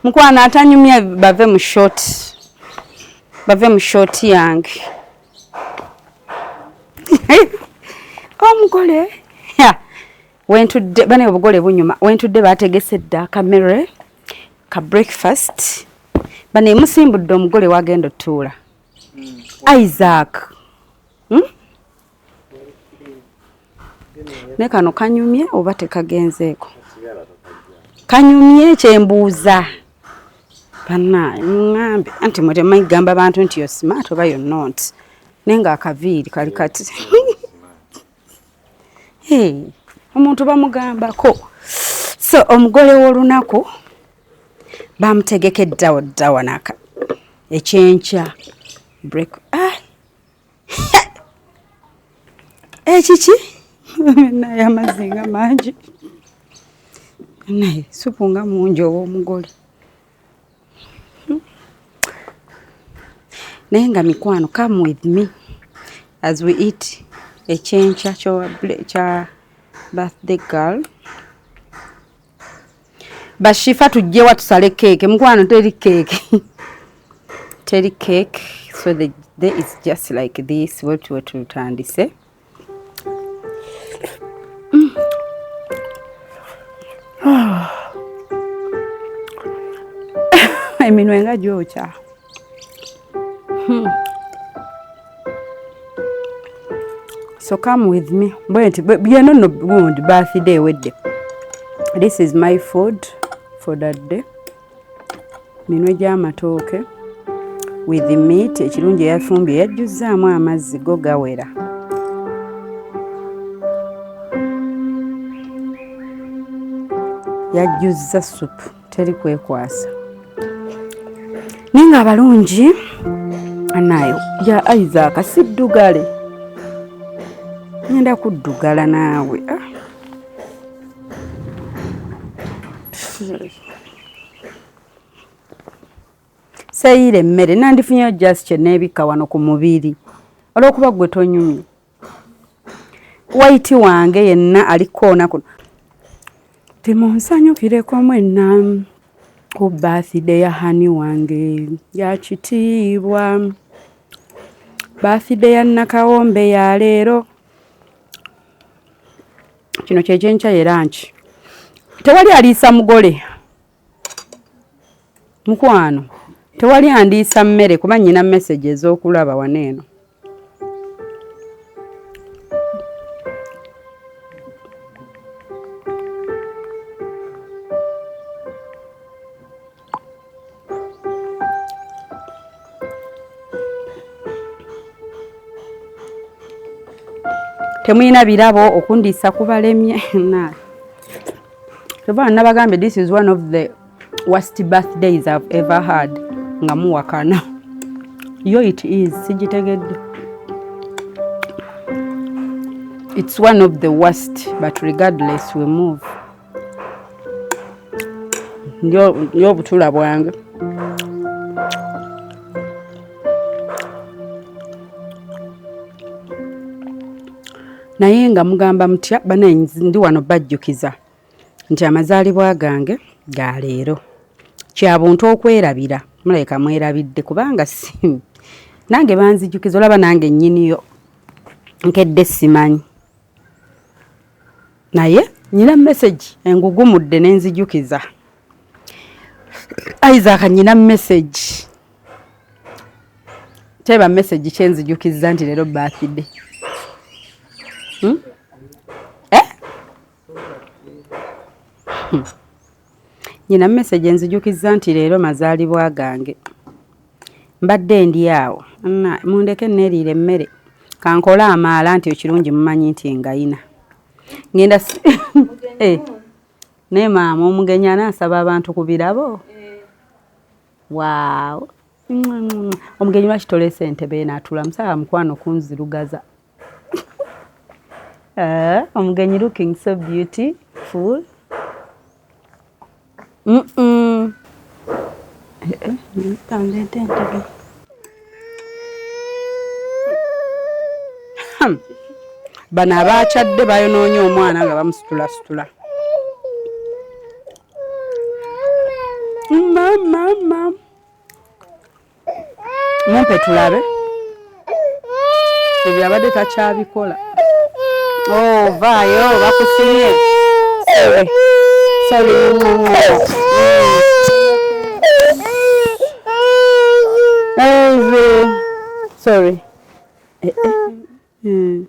Mukwano atanyumya bave mu short, bave mu short yange. Omugole wentudde bane, obugole bunyuma. Wentudde bategese dda akamere ka breakfast. Bane musimbudde omugole wagenda otuula. Isaac, Ne kano kanyumye oba tekagenzeeko? Kanyumye kyembuuza. Banna ŋŋambe anti mwe temumanyi kugamba bantu nti yo smart oba yo not, naye nga akaviiri kali kati. Hey, omuntu bamugambako. So omugole w'olunaku bamutegekedde awo dda wanaka ekyenkya break. Ah! Ekiki naye amazzi nga mangi, naye supu nga mungi ow'omugole. Naye nga mikwano, come with me as we eat ekyenkya kya birthday girl. Bashifa, tujjewa tusale keeke. Mukwano, teri keeke, teri cake. So the day is just like this. Wetuwe tutandise. Eminwe nga gyokya. So come with me. Bwenti byeno nno gundi birthday ewedde. This is my food for that day, minwe gy'amatooke with the meat. Ekirungi eyafumbye yajjuzzaamu amazzi go gawera. Yajjuzza supu, teri kwekwasa. Naye nga abalungi anayo ya Isaac, siddugale, ngenda kuddugala naawe. Ah. Seeyira emmere nandifunyeyo just kyeneebikka wano ku mubiri olw'okuba gwe tonyumye. Waiti wange yenna alikoona kuno, timunsanyukireko mwenna ku birthday ya honey wange ya kitiibwa. Birthday ya Nakawombe ya leero. Kino kyekyenkya ye lunch. Tewali aliisa mugole. Mukwano, tewali andiisa mmere kuba nnyina message ez'okulaba wano eno. Temulina birabo okundiisa kubalemye. Na kyova nabagambye, this is one of the worst birthdays I've ever had. Nga muwakana yo, it is sigitegedde. It's one of the worst, but regardless, we move. Ndyo obutula bwange. Naye nga mugamba mutya banaye? Ndi wano bajjukiza nti amazaalibwa gange ga leero. Kya buntu okwerabira, mulabika mwerabidde kubanga si nange banzijukiza. Olaba nange nnyiniyo nkedde simanyi, naye nyina message engugumudde nenzijukiza. Isaac, nyina message, teba message kyenzijukiza nti leero birthday. Eh? Nyina message enzijukiza nti leero mazaalibwa gange. Mbadde ndi awo, mundeke neeriira emmere, kankole amaala nti ekirungi mumanyi nti ngayina ngenda. Eh, naye maama omugenyi anaasaba abantu ku birabo. Waawo, omugenyi lwaki toleese entebe eno atula musaba mukwano kunzirugaza? Eh, omugenyi looking so beautiful. Eh, ndeete entebe. Bano abakyadde bayonoonye omwana nga bamusitulasitula. Mama. Come mom. Mumpe tulabe. Ebyo abadde takyabikola. Oh, vaayo bakusimye. Sorry. Sorry. Sorry. Eh, eh.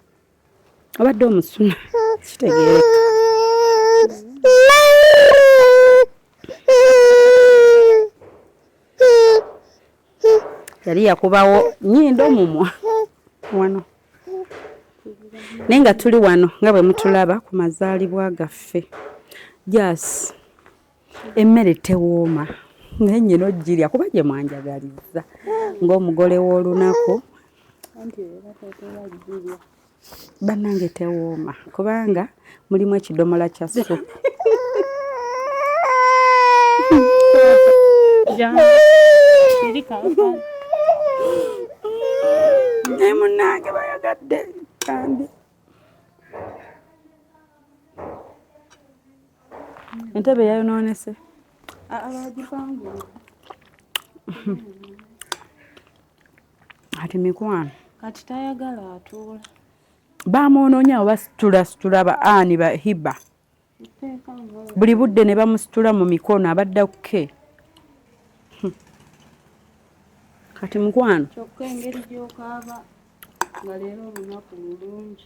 Abadde omusuna kitegeereka. Yali yakubawo nyindo mumwa wano, naye nga tuli wano nga bwe mutulaba ku mazaalibwa gaffe. Jas emmere tewooma, naye nnyina ogirya kuba gye mwanjagalizza ng'omugole w'olunaku. Bannange tewooma kubanga mulimu ekidomola kya ssupu. Naye munnange bayagadde kandi entebe yayonoonese. Ati mikwano kati tayagala atuula. Bamwonoonya abo basitula situla ba ani ba hiba buli budde ne bamusitula mu mikono abadde ke. Kati mukwano kyokka engeri gy'okaaba nga leero olunaku lulungi.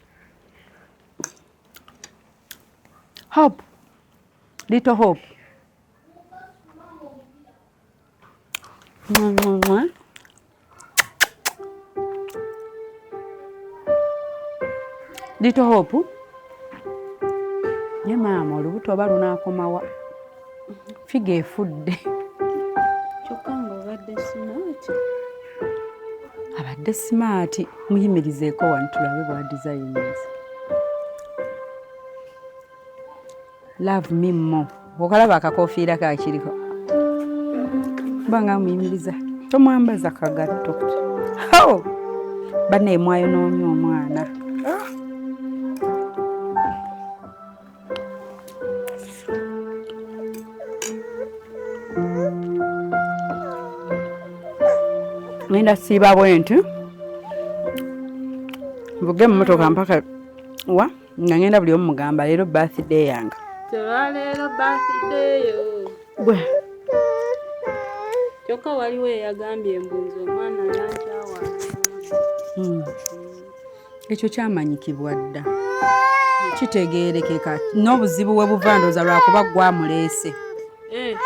Hope, little Hope. Little Hope. Ye maama olubuto oba lunaakomawa? Figa efudde. Kyokka ng'obadde smart. Abadde smart. Muyimirizeeko wano tulabe bwa designs. Love me more. Okalaba akakofiira kakiriko. Kubanga amuyimiriza. Tomwambaza kagatto. Ho! Banne mwayonoonye omwana. Ngenda siiba bwe nti nvuge emmotoka mpaka wa nga ngenda buli omu mugamba leero birthday yange. Olwaleero birthday yo. Gwe. Kyokka waliwo eyagambye mbu nze omwana yankyawa. Ekyo kyamanyikibwa dda. Kitegeerekeka n'obuzibu we buva ndowooza lwakuba gwamuleese. Eh.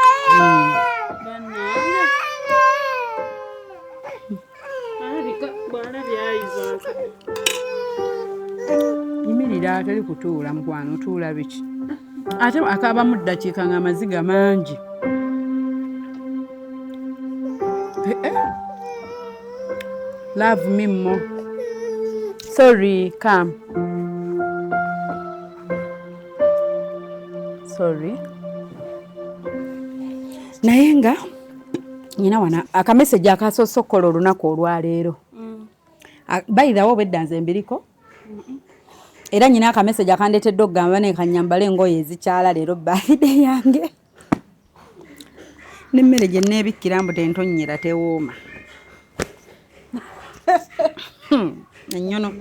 Bannange. Alabika bw'alabye Isaac. Yimirira teri kutuula mukwano, otuula biki? Ate akaabamu ddakiika ng'amaziga mangi. Eh, eh. Love me more. Sorry, come. Sorry. Naye nga nyina wana akameseji akasoose okukola olunaku olwaleero. By the way, obwedda nze mbiriko. Era nyina akameseji akandeetedde okugamba ne kanyambale engoye ezikyala leero birthday yange. N'emmere gye neebikkira mbu tentonnyera tewooma. Ennyono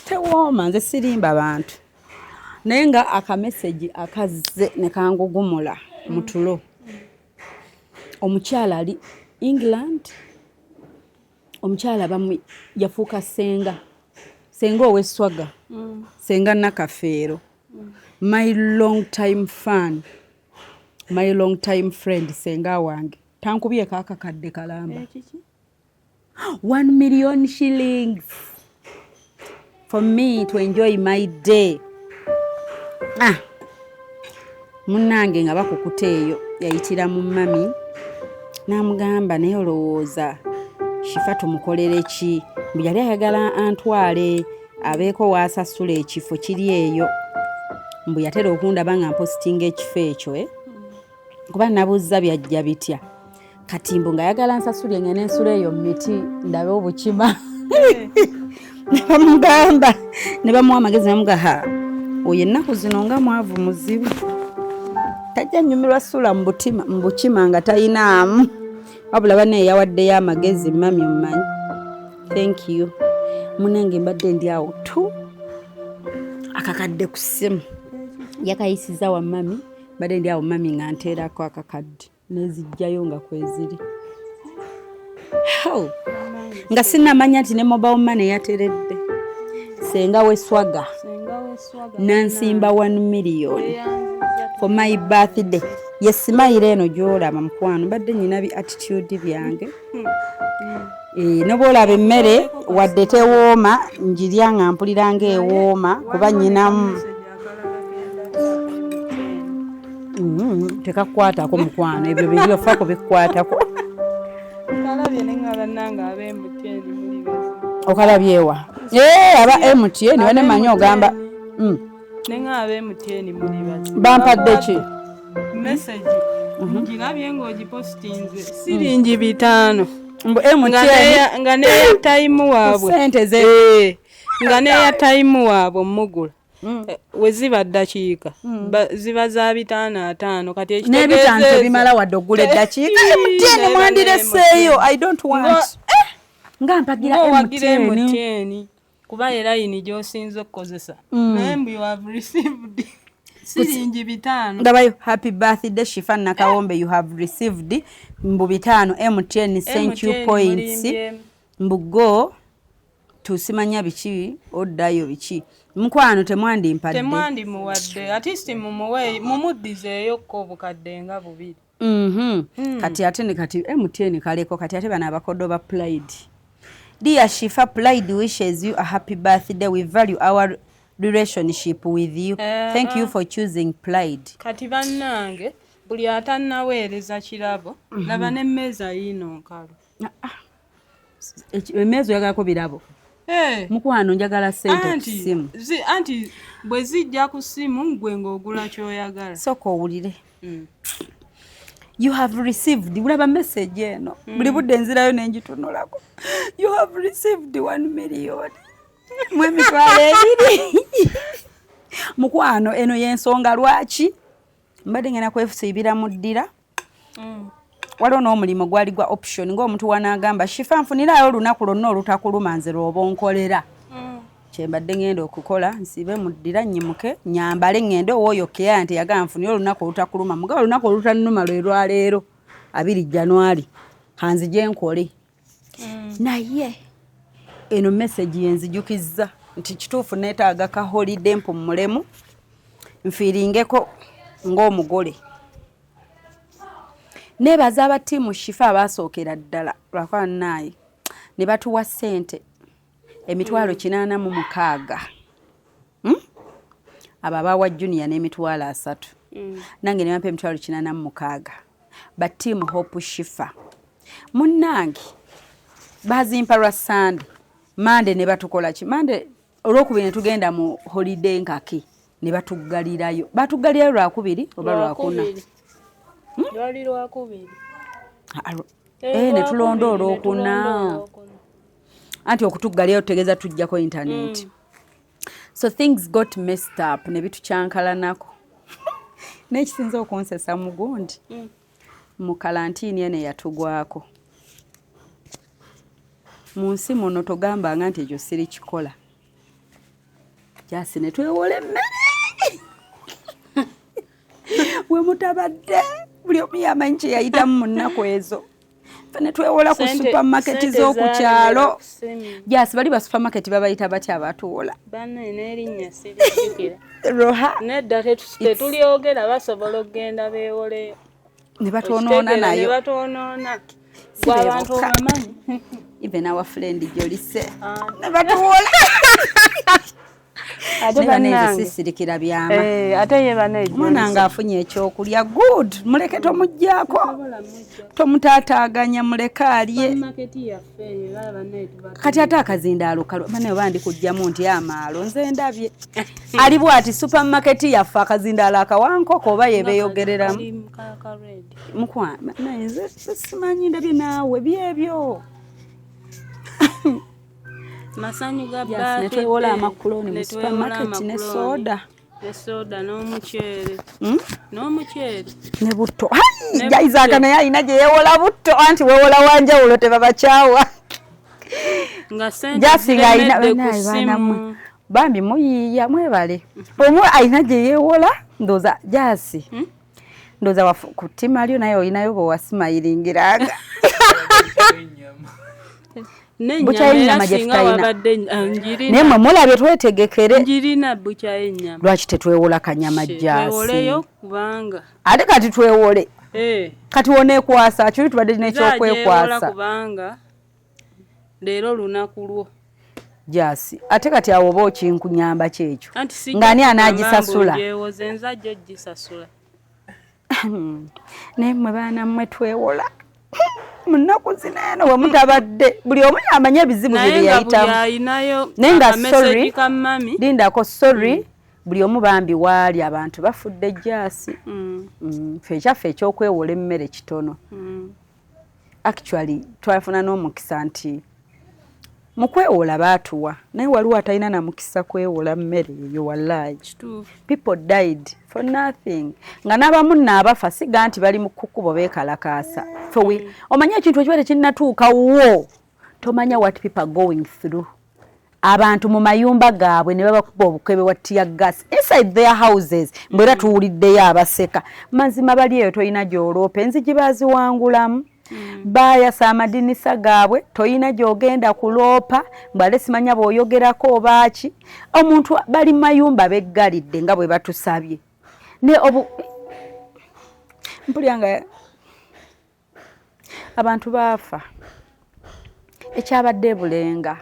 tewooma, nze sirimba bantu. Naye nga akameseji akazze ne kangugumula mu tulo. Omukyala ali England, omukyala bamu yafuuka ssenga, ssenga ow'esswaga, ssenga Nakafeero. My long time fan, my long time friend, ssenga wange tankubyeko akakadde kalamba. Ekiki? 1 million shillings for me to enjoy my day. Ah, munnange nga bakukuta eyo yayitira mu mami n'amugamba naye olowooza Shifa tumukolere ki? Mbu yali ayagala antwale abeeko waasasula ekifo kiri eyo. Mbu yatera okundaba nga mpositinga ekifo ekyo eh? Kuba nabuuza byajja bitya. Kati mbu ng'ayagala nsasule ngende nsula eyo mu miti ndabe obukima. Ne bamugamba ne bamuwa amagezi ne bamuga ha oyo ennaku zino nga mwavu muzibu tajja nnyumirwa sula mu butima mu bukima nga tayinaamu. Wabula bannaye yawaddeyo amagezi, mami omumanyi. Thank you. Munange mbadde ndi awo tu akakadde ku ssimu yakayisiza wa mami, mbadde ndi awo mami nga nteerako akakadde nezijjayo nga kweziri nga sinamanya nti ne mobile money yateredde. Senga weswaga nansimba 1 million for my birthday. Yesimayira eno gyolaba mukwano, mbadde nyina bi attitude byange. Noba olaba emmere wadde tewooma, njirya nga mpulira nga ewooma kuba nyinamu. Tekakukwatako mukwano, ebyo biri ofa kubikukwatako. Okalabyewa aba MTN banemanyi ogamba. Bampadde ki? Message ngirabye ng'ogipostinze, siringi 500. Mbu MTN. Nga neya time waabwe. Sente ze. Nga neya time waabwe mugula we ziba ddakiika ziba za 550 kati. N'ebitaano tebimala wadde ogula eddakiika. MTN mwandireseeyo, I don't want nga mpagira MTN. MTN kuba erayini gy'osinza okukozesa, naye mbu you have received siringi 500. Ndabayo happy birthday Shifa Nakawombe, you have received mbu 500 MTN sent you points, mbu go tusimanya biki oddayo biki. Mukwano temwandimpadde. Temwandimuwadde, at least mumuwe mumuddizeeyokko obukadde nga 2. Kati ate ne kati MTN kaleko, kati ate bano abakodo ba Pride. Dear Shifa, Pride wishes you a happy birthday. We value our relationship with you. Thank you for choosing Pride. Kati bannange, buli atannaweereza kirabo, laba n'emmeeza yiino nkalu. Emmeeza oyagalako birabo? Mukwano, njagala sente ku ssimu. Anti bwe zijja ku ssimu, gwe ng'ogula ky'oyagala. Sooka owulire. You have received, ulaba message eno, buli budde nzirayo nengitunulako. You have received 1 million mu 20,000. Mukwano, eno yensonga lwaki mbadde ngenda kwefusiibira mu ddira. Waliwo n'omulimu gwali gwa option ng'omuntu wanaagamba, Shifa, nfunirayo olunaku lwonna olutakuluma nze lw'oba onkolera. Kyembadde ngenda okukola, nsiibe mu ddira, nnyimuke, nyambale, ŋŋende owooyo keya nti yagamba nfunire olunaku olutakuluma. Mugaba olunaku olutannuma lwe lwaleero, 2 January, kanzije nkole. Naye eno message yenzijukizza nti kituufu neetaaga ka holiday, mpummulemu, nfiiringeko ng'omugole. Neebaza aba team Shifa abaasookera ddala lwakuba naaye ne batuwa ssente 806,000. Abo abawa Junior n'30,000, nange ne bampa 806,000. Ba team Hope Shifa munnange bazimpa lwa Sande, Mande ne batukola ki, Mande olwokubiri ne tugenda mu holiday nkaki ne batuggalirayo. Batuggalirayo lwakubiri oba lwakuna? Lwali lwakubiri. Ne tulonda olwokuna, anti okutuggalirayo tutegeeza tujjako internet. So things got messed up ne bitukyankalanako. N'ekisinza okunsesa mu gundi mu kalantiini eno eyatugwako mu nsi muno, togambanga nti ekyo siri kikola kyasi, ne twewola emmere we mutabadde. Buli omu yamanyi kye yayitamu mu nnaku ezo. Ffe ne twewola ku supamaketi z'oku kyalo. Jasi bali ba supamaketi babayita batya abatuwola? Bannaye, n'erinnya sirijjukira. Roha. Nedda, tetulyogera, basobola okugenda beewoleyo. Ne batwonoona ne nayo. Batwonoona. Si be abantu bokka. Obamanyi. Even our friend Jolise Ah. ne batuwola. Ate Naye banange bannange. sisirikira byama. Eh, ate ye bane. Omwana nga afunye ekyokulya, good, muleke, tomugyako, tomutaataaganya, muleke alye. Maketi yaffe eyo era bannaye tuba Kati ate akazindaalo kalo bane oba ndi kujjamu nti amaalo nze ndabye ali bwati supamaketi yaffe akazindaalo akawankoko oba yebeeyogereramu. Kali ka red. Mukwana, naye nze simanyi, ndabye naawe byebyo. Masanyu ga Yes, ne birthday. twewola amakuloni mu Ne twewola supermarket ne amakuloni, soda. Ne soda n'omuceere. N'omuceere. Ne butto. Isaac naye alina gye yeewola butto, anti weewola wanjawulo tebabakyawa. Nga sente ziremedde ku ssimu. Bambi muyiiya mwebale. Omu alina gye yeewola ndowooza Jasi. Ndowooza ku ttima lyo naye olinayo bwe wasimayiringiranga. Bukya y'ennyama gye tutalina. Naye mwe mulabye twetegekere. Njirina bukya y'ennyama. Lwaki tetwewola kanyama Jasi? Twewoleyo kubanga. Ate kati twewole. Kati woneekwasa kiri tubadde n'ekyokwekwasa. Kubanga leero lunaku lwo. Jasi ate kati awo oba okinkunyamba kyekyo. Ng'ani anaagisasula? Gyewoze nze ajja ogisasula. Naye mmwe baana mmwe twewola. Mu nnaku zino eno bwe mutabadde buli omu yamanyi ebizibu bye Naye nga buli yayitamu. alinayo Naye nga akamesegi sorry, ka mami. lindako sorry, buli omu bambi waali abantu bafudde Jasi. Ffe ekyaffe ekyokwewola emmere kitono. Actually twafuna n'omukisa nti mu kwewola baatuwa, naye waliwo atalina na mukisa kwewola mmere eyo wallaayi. People died for nothing. Nga n'abamu nno abafa siga nti bali mu kkubo beekalakaasa. Omanyi ekintu ekiba tekinnatuuka wo, tomanya what people are going through. Abantu mu mayumba gaabwe ne babakuba obukebe bwa tear gas inside their houses. Mbu era tuwuliddeyo abaseka. Mazima bali eyo tolina gy'oloopa, enzigi baaziwangulamu. Baayasa amadinisa gaabwe, tolina gy'ogenda kuloopa, mbu ate simanya bw'oyogerako oba ki. Omuntu bali mu mayumba beggalidde nga bwe batusabye. Ne obu mpulira nga abantu baafa. Ekyabadde e Bulenga.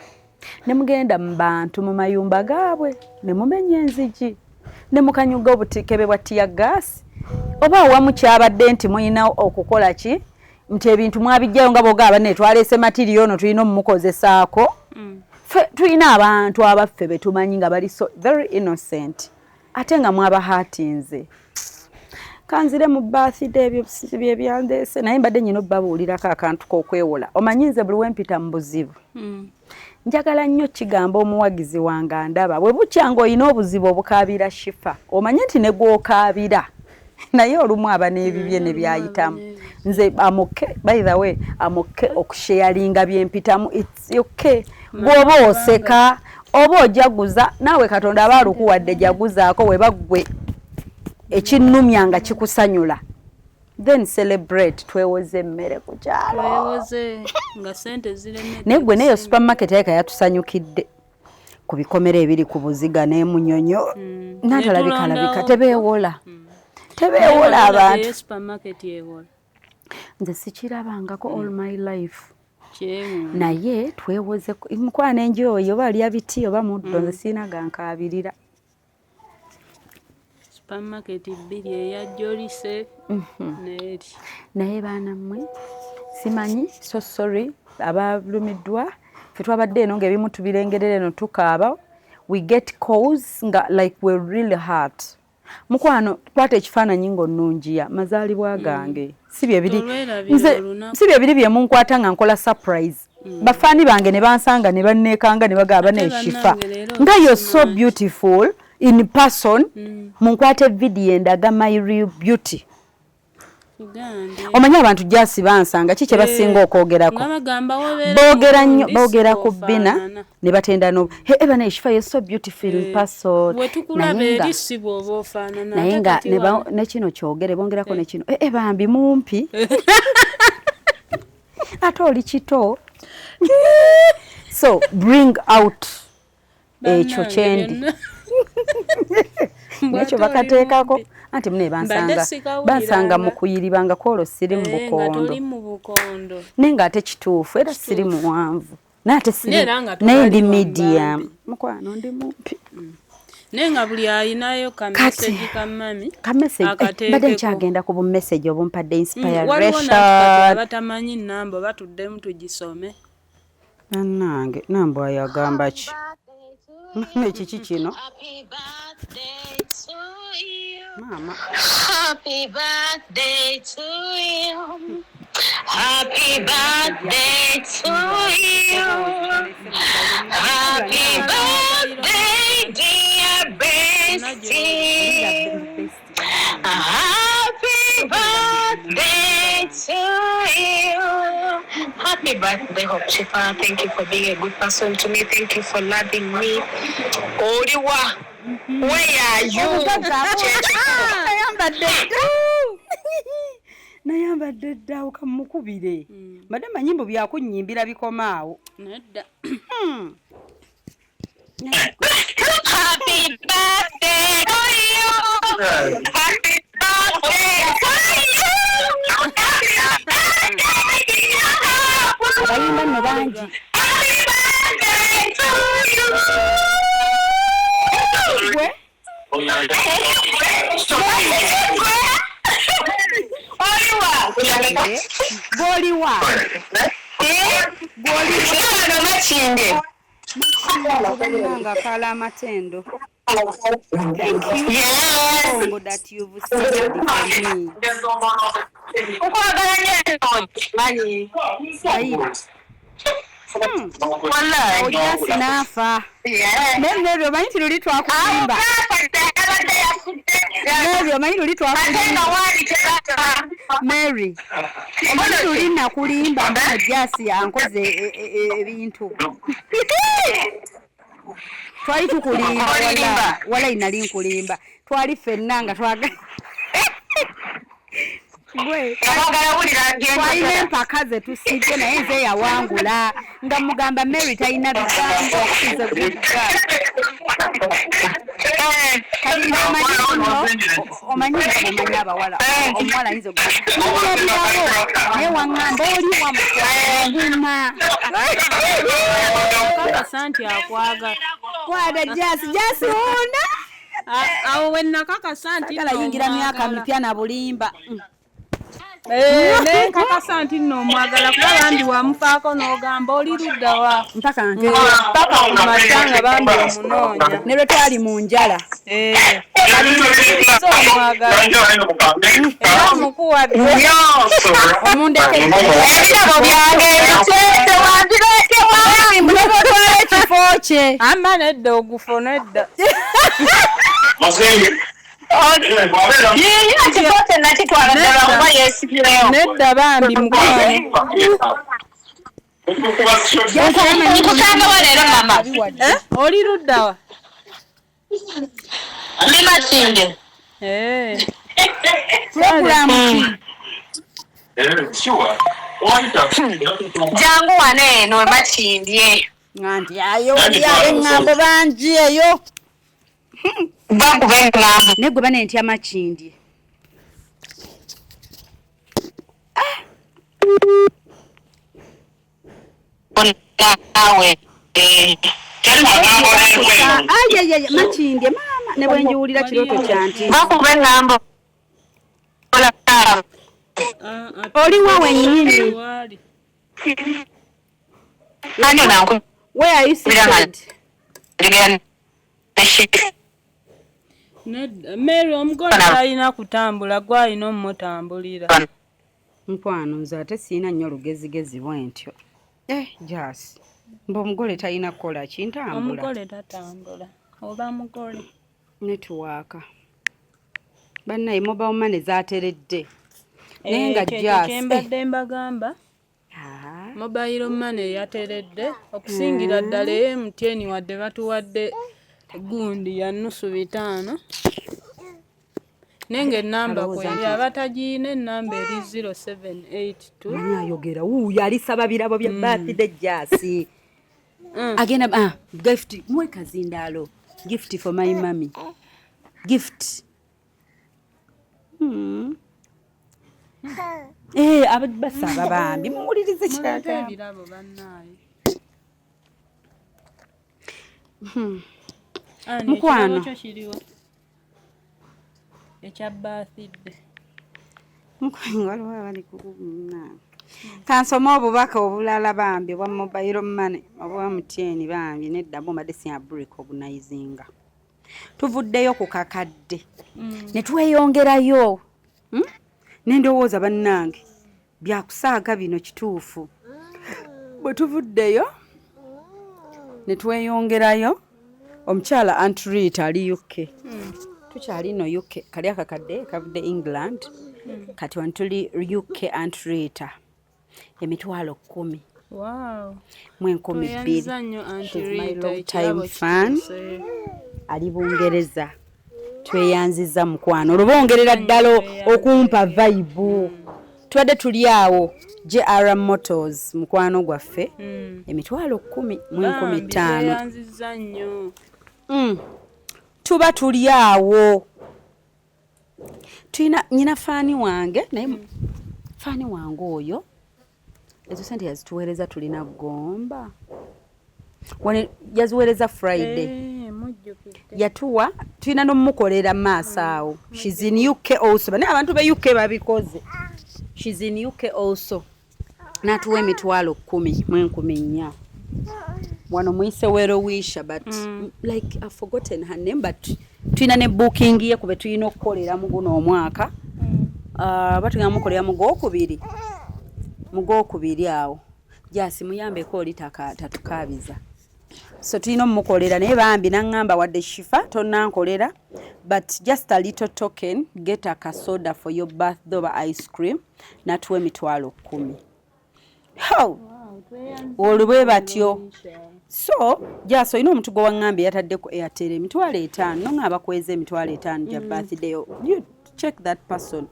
Ne mugenda mu bantu mu mayumba gaabwe, ne mumenya enzigi, ne mukanyuga obutikebe bwa tear gas. Oba awamu kyabadde nti mulina okukola ki? Nti ebintu mwabiggyayo nga bw'ogamba banne twaleese matiriyo ono tulina omumukozesaako. Ffe tulina abantu abaffe be tumanyi nga bali so very innocent. Ate nga mwabahaatinze. Kanzire mu birthday ebyo bye byandeese naye mbadde nnyina obbabuulirako akantu k'okwewola. Omanyi nze buli we mpita mu buzibu. Njagala nnyo kigamba omuwagizi wange andaba. Bwe bukya ng'olina obuzibu obukaabira Shifa, omanye nti ne gw'okaabira naye olumu aba n'ebibye ne byayitamu. Nze I'm okay, by the way, I'm okay okusharinga bye mpitamu, it's okay. Bw'oba oseka oba ojaguza naawe Katonda aba alukuwadde jaguzaako we baggwe ekinnumya nga kikusanyula. Then celebrate, twewoze emmere ku kyalo. Twewoze nga ssente ziremedde. Naye gwe neyo supermarket yaleka yatusanyukidde ku bikomera ebiri ku buziga n'emunyonyo. N'atalabika alabika tebeewola. Tebeewola abantu. Supermarket ewola. Nze sikirabangako all my life. Naye twewoze mukwano enjoyi oba alya biti oba muddo nze sirina gankaabirira. Supermarket bbiri eya Jolise n'eri. Naye baana mmwe simanyi, so sorry abalumiddwa. Ffe twabadde eno ng'ebimu tubirengerera eno tukaaba. We get calls nga like we're really hurt. Mukwano kwata ekifaananyi ng'onnungiya mazaalibwa gange. Si bye biri nze si bye biri bye munkwata nga nkola surprise. Bafaani bange ne bansanga ne banneekanga ne bagamba ne Shifa nga you're so beautiful in person. Munkwate video endaga my real beauty. Omanyi abantu jasi bansanga ki kye basinga okwogerako. Boogera nnyo, boogera ku bbina ne batenda no hey eba ne Shifa you're so beautiful in person. Naye nga ne kino kyogere bongerako ne kino bambi mumpi. Ate oli kito. So bring out ekyo kyendi. Nekyo bakateekako anti mune bansanga mu kuyiribanga kwolwo siri mu bukondo. Naye ng'ate kituufu era siri muwanvu. Naye ate siri naye ndi medium. Mukwano ndi mumpi. Naye nga buli alinayo ka message ka mami. Ka message mbadde nkyagenda ku bu message obumpadde inspiration. Waliwo n'abatamanyi abatamanyi nnamba batuddemu tugisome. Bannange nambwa yagamba ki? Ekiki kino? Maama. Happy birthday to you. Happy birthday to you. Happy birthday, dear bestie. Happy Happy birthday, Hope Shifa. Thank you for being a good person to me. Thank you for loving me. Oliwa, where are you? Nayambadde dda, nayambadde dda awo kamukubire. Mbadde manyi mbu byakunyimbira bikomaawo. Nedda. Happy birthday to you. Happy birthday to you. Happy birthday, dear Hope. Abayimba nno bangi. Happy birthday to you. Gwe. Oliwa. Gwoliwa? Gwoliwa Makindye. Nga kala amatendo. Yes. Congo that you've said for me. Nkwagala nnyo manyi. Sayira. Wallahi. Ojja sinaafa. Yeah. Naye Mary, omanyi nti luli twakulimba? Mary, omanyi luli Ate nga twakulimba? waali tebata. Mary, omanyi luli nakulimba mbu Jasi ankoze ebintu. Twali tukulimba. Olimba. Wala nali nkulimba. Twali ffenna nga twaga gwe. Abaagala wulira. Twalina empaka ze tusibye, naye nze yawangula nga mugamba Mary talina bigambo, is a good girl. Kati nze omanyi nno, omanyi nga bwomanyi abawala, omuwala ayinza okugamba naye waŋŋamba oli wamuguma. Kakasa nti akwagala. Kwata Jasi, Jasi wuna. Awo we nakakasa nti agala nno yingira myaka omwagala. mipya na bulimba. Eh, ne nkakasa nti nno omwagala kuba bambi wamufaako n'ogamba oli ludda wa. Mpaka nke. Paka ku makya nga bambi omunoonya. Ne lwe twali mu njala. Eh, so omwagala era omukuwadde. Omundeke. Ebirabo byange ebiteete wandireetewa. Mbulekotwala ekifo kye. Amba nedda, ogufo nedda. Yiyo kifo kye nakitwala ddala kuba yeesibireyo. Nedda bambi mukwano. Nkusangawa leero mama. Eh, oli ludda wa? Ndi Makindye. Eh, Pulogulaamu ki? Jangu wano eno e Makindye. Nga nti ayo oli ab'eŋŋambo bangi eyo. Bakuba eŋŋambo. Naye gwe bane ntya Makindye. Naawe. Ayayaya, Makindye maama, ne bwe njiwulira kirooto kyanti. Bakuba eŋŋambo. Ah, ah, Oliwa wennyini? Waali. Ani nanku Where are you seated? Nedda Mary, omugole talina kutambula, gwalina omutambulira. Mukwano, nze ate siina nnyo lugezigezi bwe ntyo. Eh, Jas, mbu omugole talina kukola ki? Ntambula. Omugole tatambula oba mugole. Network bannaye, mobile money zaateredde naye nga Eh, kyekyo Jas kyembadde mbagamba. Ah, Mobile money yateredde okusingira ddala e MTN, wadde batuwadde gundi ya nusu bitaano, naye nga enamba Alowooza kweri nti- abatagiina, enamba eri 0782. Manyi ayogera wuuyo alisaba birabo bya birthday. Jasi agenda, ah, gift muwe kazindaalo, gift for my mummy, gift. Eh, basaba bambi muwulirize Mulete kyagamba. ebirabo bannaaye. Ani, Mukwano. ekirabo kyo kiriwa ekya birthday? Mukwano, waliwo abali kansome obubaka obulala bambi obwa mobile money obwa MTN. Bambi nedda, mbadde siyaburecognizinga. Tuvuddeyo ku kakadde ne tweyongerayo. Nendowooza bannange byakusaaga bino kituufu. Bwe tuvuddeyo ne tweyongerayo, omukyala Antrita ali UK, tukyali no UK, kali akakadde kavudde England, kati wano tuli UK. Antrita 10,000. Wow. Mu 2000. Tweyanziza nnyo Aunty She's my Rita, long ekirabo time fan. kituuse. Ali Bungereza. Tweyanziza mukwano. Olubongerera ddala okumpa vibe. Tubadde tuli awo JR Motors mukwano gwaffe. 105,000. Bambi, tweyanziza nnyo. Tuba tuli awo. Tulina nyina faani wange naye faani wange oyo ezo sente yazituweereza tulina gomba. Wane yaziweereza Friday. Mujjukidde. Yatuwa tulina n'omukolera maaso awo. She's in UK also. Naye abantu be UK babikoze. She's in UK also. N'atuwa 104,000. Wano muyise Werowisha but like I've forgotten her name but tulina ne booking ye kube tulina okukolera mu guno omwaka. Batugenda mukolera mu gwokubiri. Mu gwokubiri awo. Jasi muyambeko oli tatukaabiza. So tulina omukolera naye bambi n'aŋŋamba wadde Shifa tonnankolera but just a little token, get a kasoda for your birthday oba ice cream, n'atuwa 10,000. How? Olwo bwe batyo. So Jasi olina omuntu gwe waŋŋambye yatadde ku Airtel 5,000, n'oŋŋamba bakweza 5,000 gya birthday. You check that person.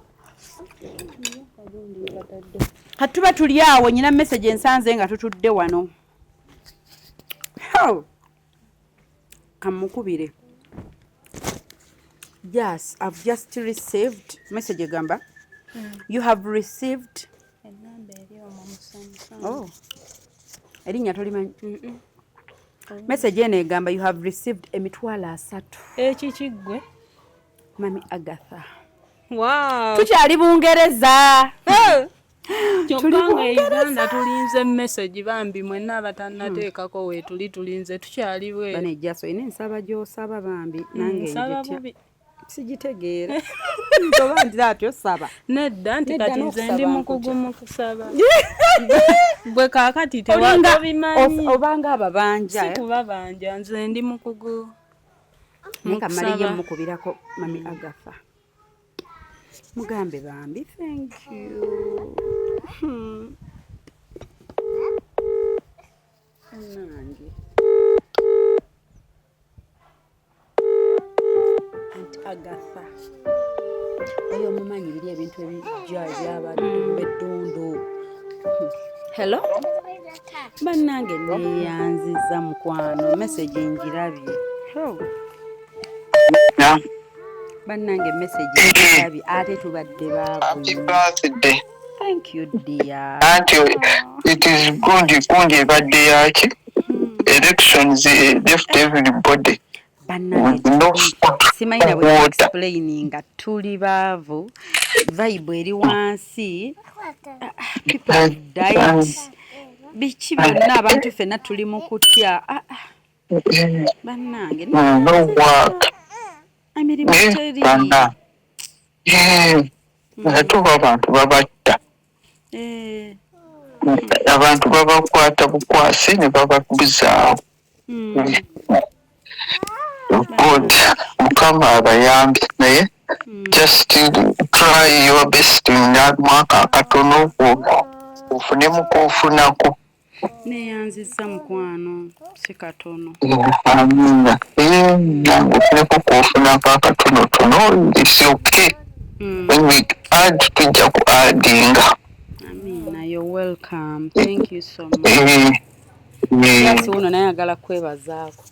Kati tuba tuli awo nyina message ensanze nga tutudde wano. How? Kamukubire. Yes, I've just received message egamba. You have received Ennamba eri omwo musanvu. Oh. Erinnya tolimanyi. Message eno egamba you have received 30,000. Ekiki ggwe? Mami Agatha. Wow. Tukyali Bungereza. Kyokka nga Uganda tulinze message bambi mwenna abatannateekako weetuli tulinze tukyali bweru. Bane Jaso olina ensaba gy'osaba bambi nange Nsaba njitya. bubi. Sigitegeera. Ntoba nti atyo saba. Nedda nti Nedda kati nze n'okusaba ndi nkutya. mukugu mu kusaba. Gwe kaakati Olinga tobimanyi. obanga ababanja. Si kubabanja nze ndi mukugu. Naye nga mmaliyo Mukusaba. mukubirako Mami Agatha. Mugambe bambi thank you. Nange. Aunt Agatha. Oyo omumanyi biri ebintu ebijja ebyabadde eddundu. Hello? Bannange neeyanziza mukwano message ngirabye. Oh. Bannange message ngirabye ate tubadde baavu. Happy birthday. Thank you dear. Anti it is gundi gundi ebadde yaki. Elections left everybody. Bannange No simanyi na bwe water. explaininga tuli baavu vibe eri wansi people have died biki byonna abantu ffenna tuli mu kutya. Bannange No work. Emirimu teri. Banna. Ate oba abantu babatta. Abantu babakwata bukwasi ne bababuzaawo. God, Mukama abayambe naye just try your best mwaka akatono ofunemu k'ofunako. Neeyanzizza mukwano si katono. Amiina. Nange ofuneko k'ofunako akatonotono, it's okay. When we add tujja ku addinga. Amiina, you're welcome. Thank you so much. Eh. Jasi wuno naye ayagala kwebazaako.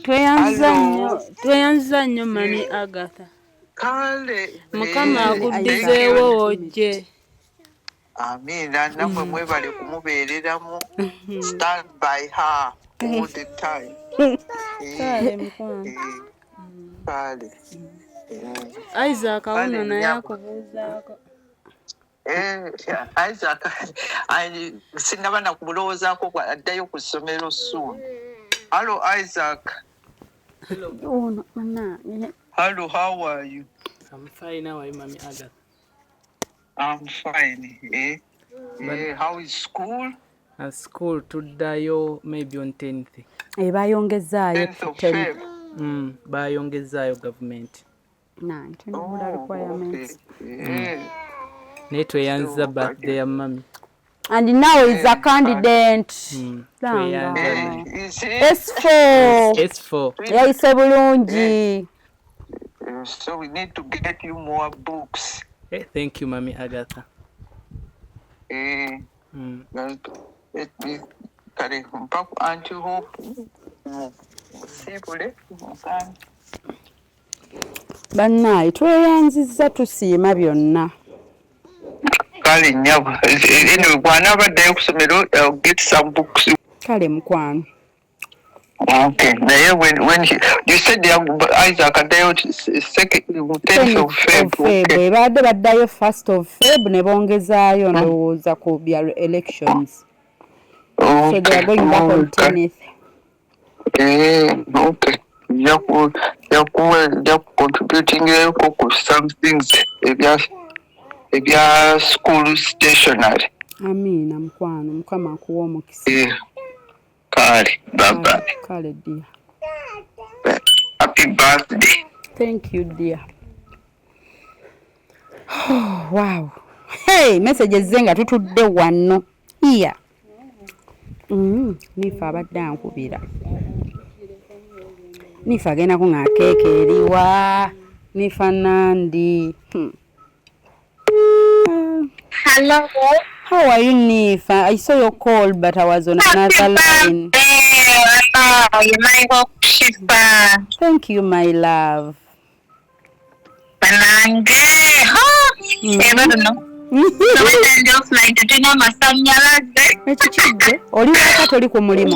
Tweyanziza nnyo, tweyanziza nnyo Mami Agatha. Kale. Mukama akuddizeewo wojje. Amiina, nammwe mwebale kumubeereramu. Stand by her all the time. Kale mukwano. Kale. Isaac wuno Kale, naye nnyabo. akubuuzaako. Isaac, sinnaba na kumulowoozaako addayo ku ssomero soon. Hello, Isaac. Ono bannange. Hello, how are you? I'm fine. How are you, Mami Agatha? I'm fine. Eh? How is school? School tuddayo maybe on 10th. Bayongezaayo 10th of 10. Feb. Bayongezaayo government. Nine, tulina Oh, requirements. okay. Naye tweyanziza birthday ya mami. And now is a candidate. Tweyanza. Eh, you see? S4. S4. Yayise bulungi. So we need to get you more books. Thank you, Mami Agatha. Let me kale mpa ku Auntie Hope musiibule mugambe. Bannaaye tweyanzizza, tusiima byonna. Kale nnyabo, anyway, bw'anaaba addayo ku ssomero, I'll get some books. Kale mukwano. Okay, naye when he, you said they are, Isaac addayo second, 10th of Feb. Okay. Ebadde baddayo 1st of Feb ne bongezaayo ndowooza ku bya elections. So they are going back on 10th. Okay. Nja ku contributingireko ku some things ebya school stationery. Amiina mukwano, Mukama akuwa omukisa. Kale, bye bye. Kale dear. Happy birthday. Thank you dear. Oh, wow. Hey, messages ze nga tutudde wano. Here. Nifa abadde ankubira. Nifa agenda kuŋŋa keeke eriwa. Nifa Nandi. Hello. How are you, Nifa? I saw your call, but I was on another line. Hello, you my hope, Shifa. Thank you, my love. Banange. Ha! Eba no. Tulina amasannyalaze. Ekikidde oli waka, toli ku mulimu?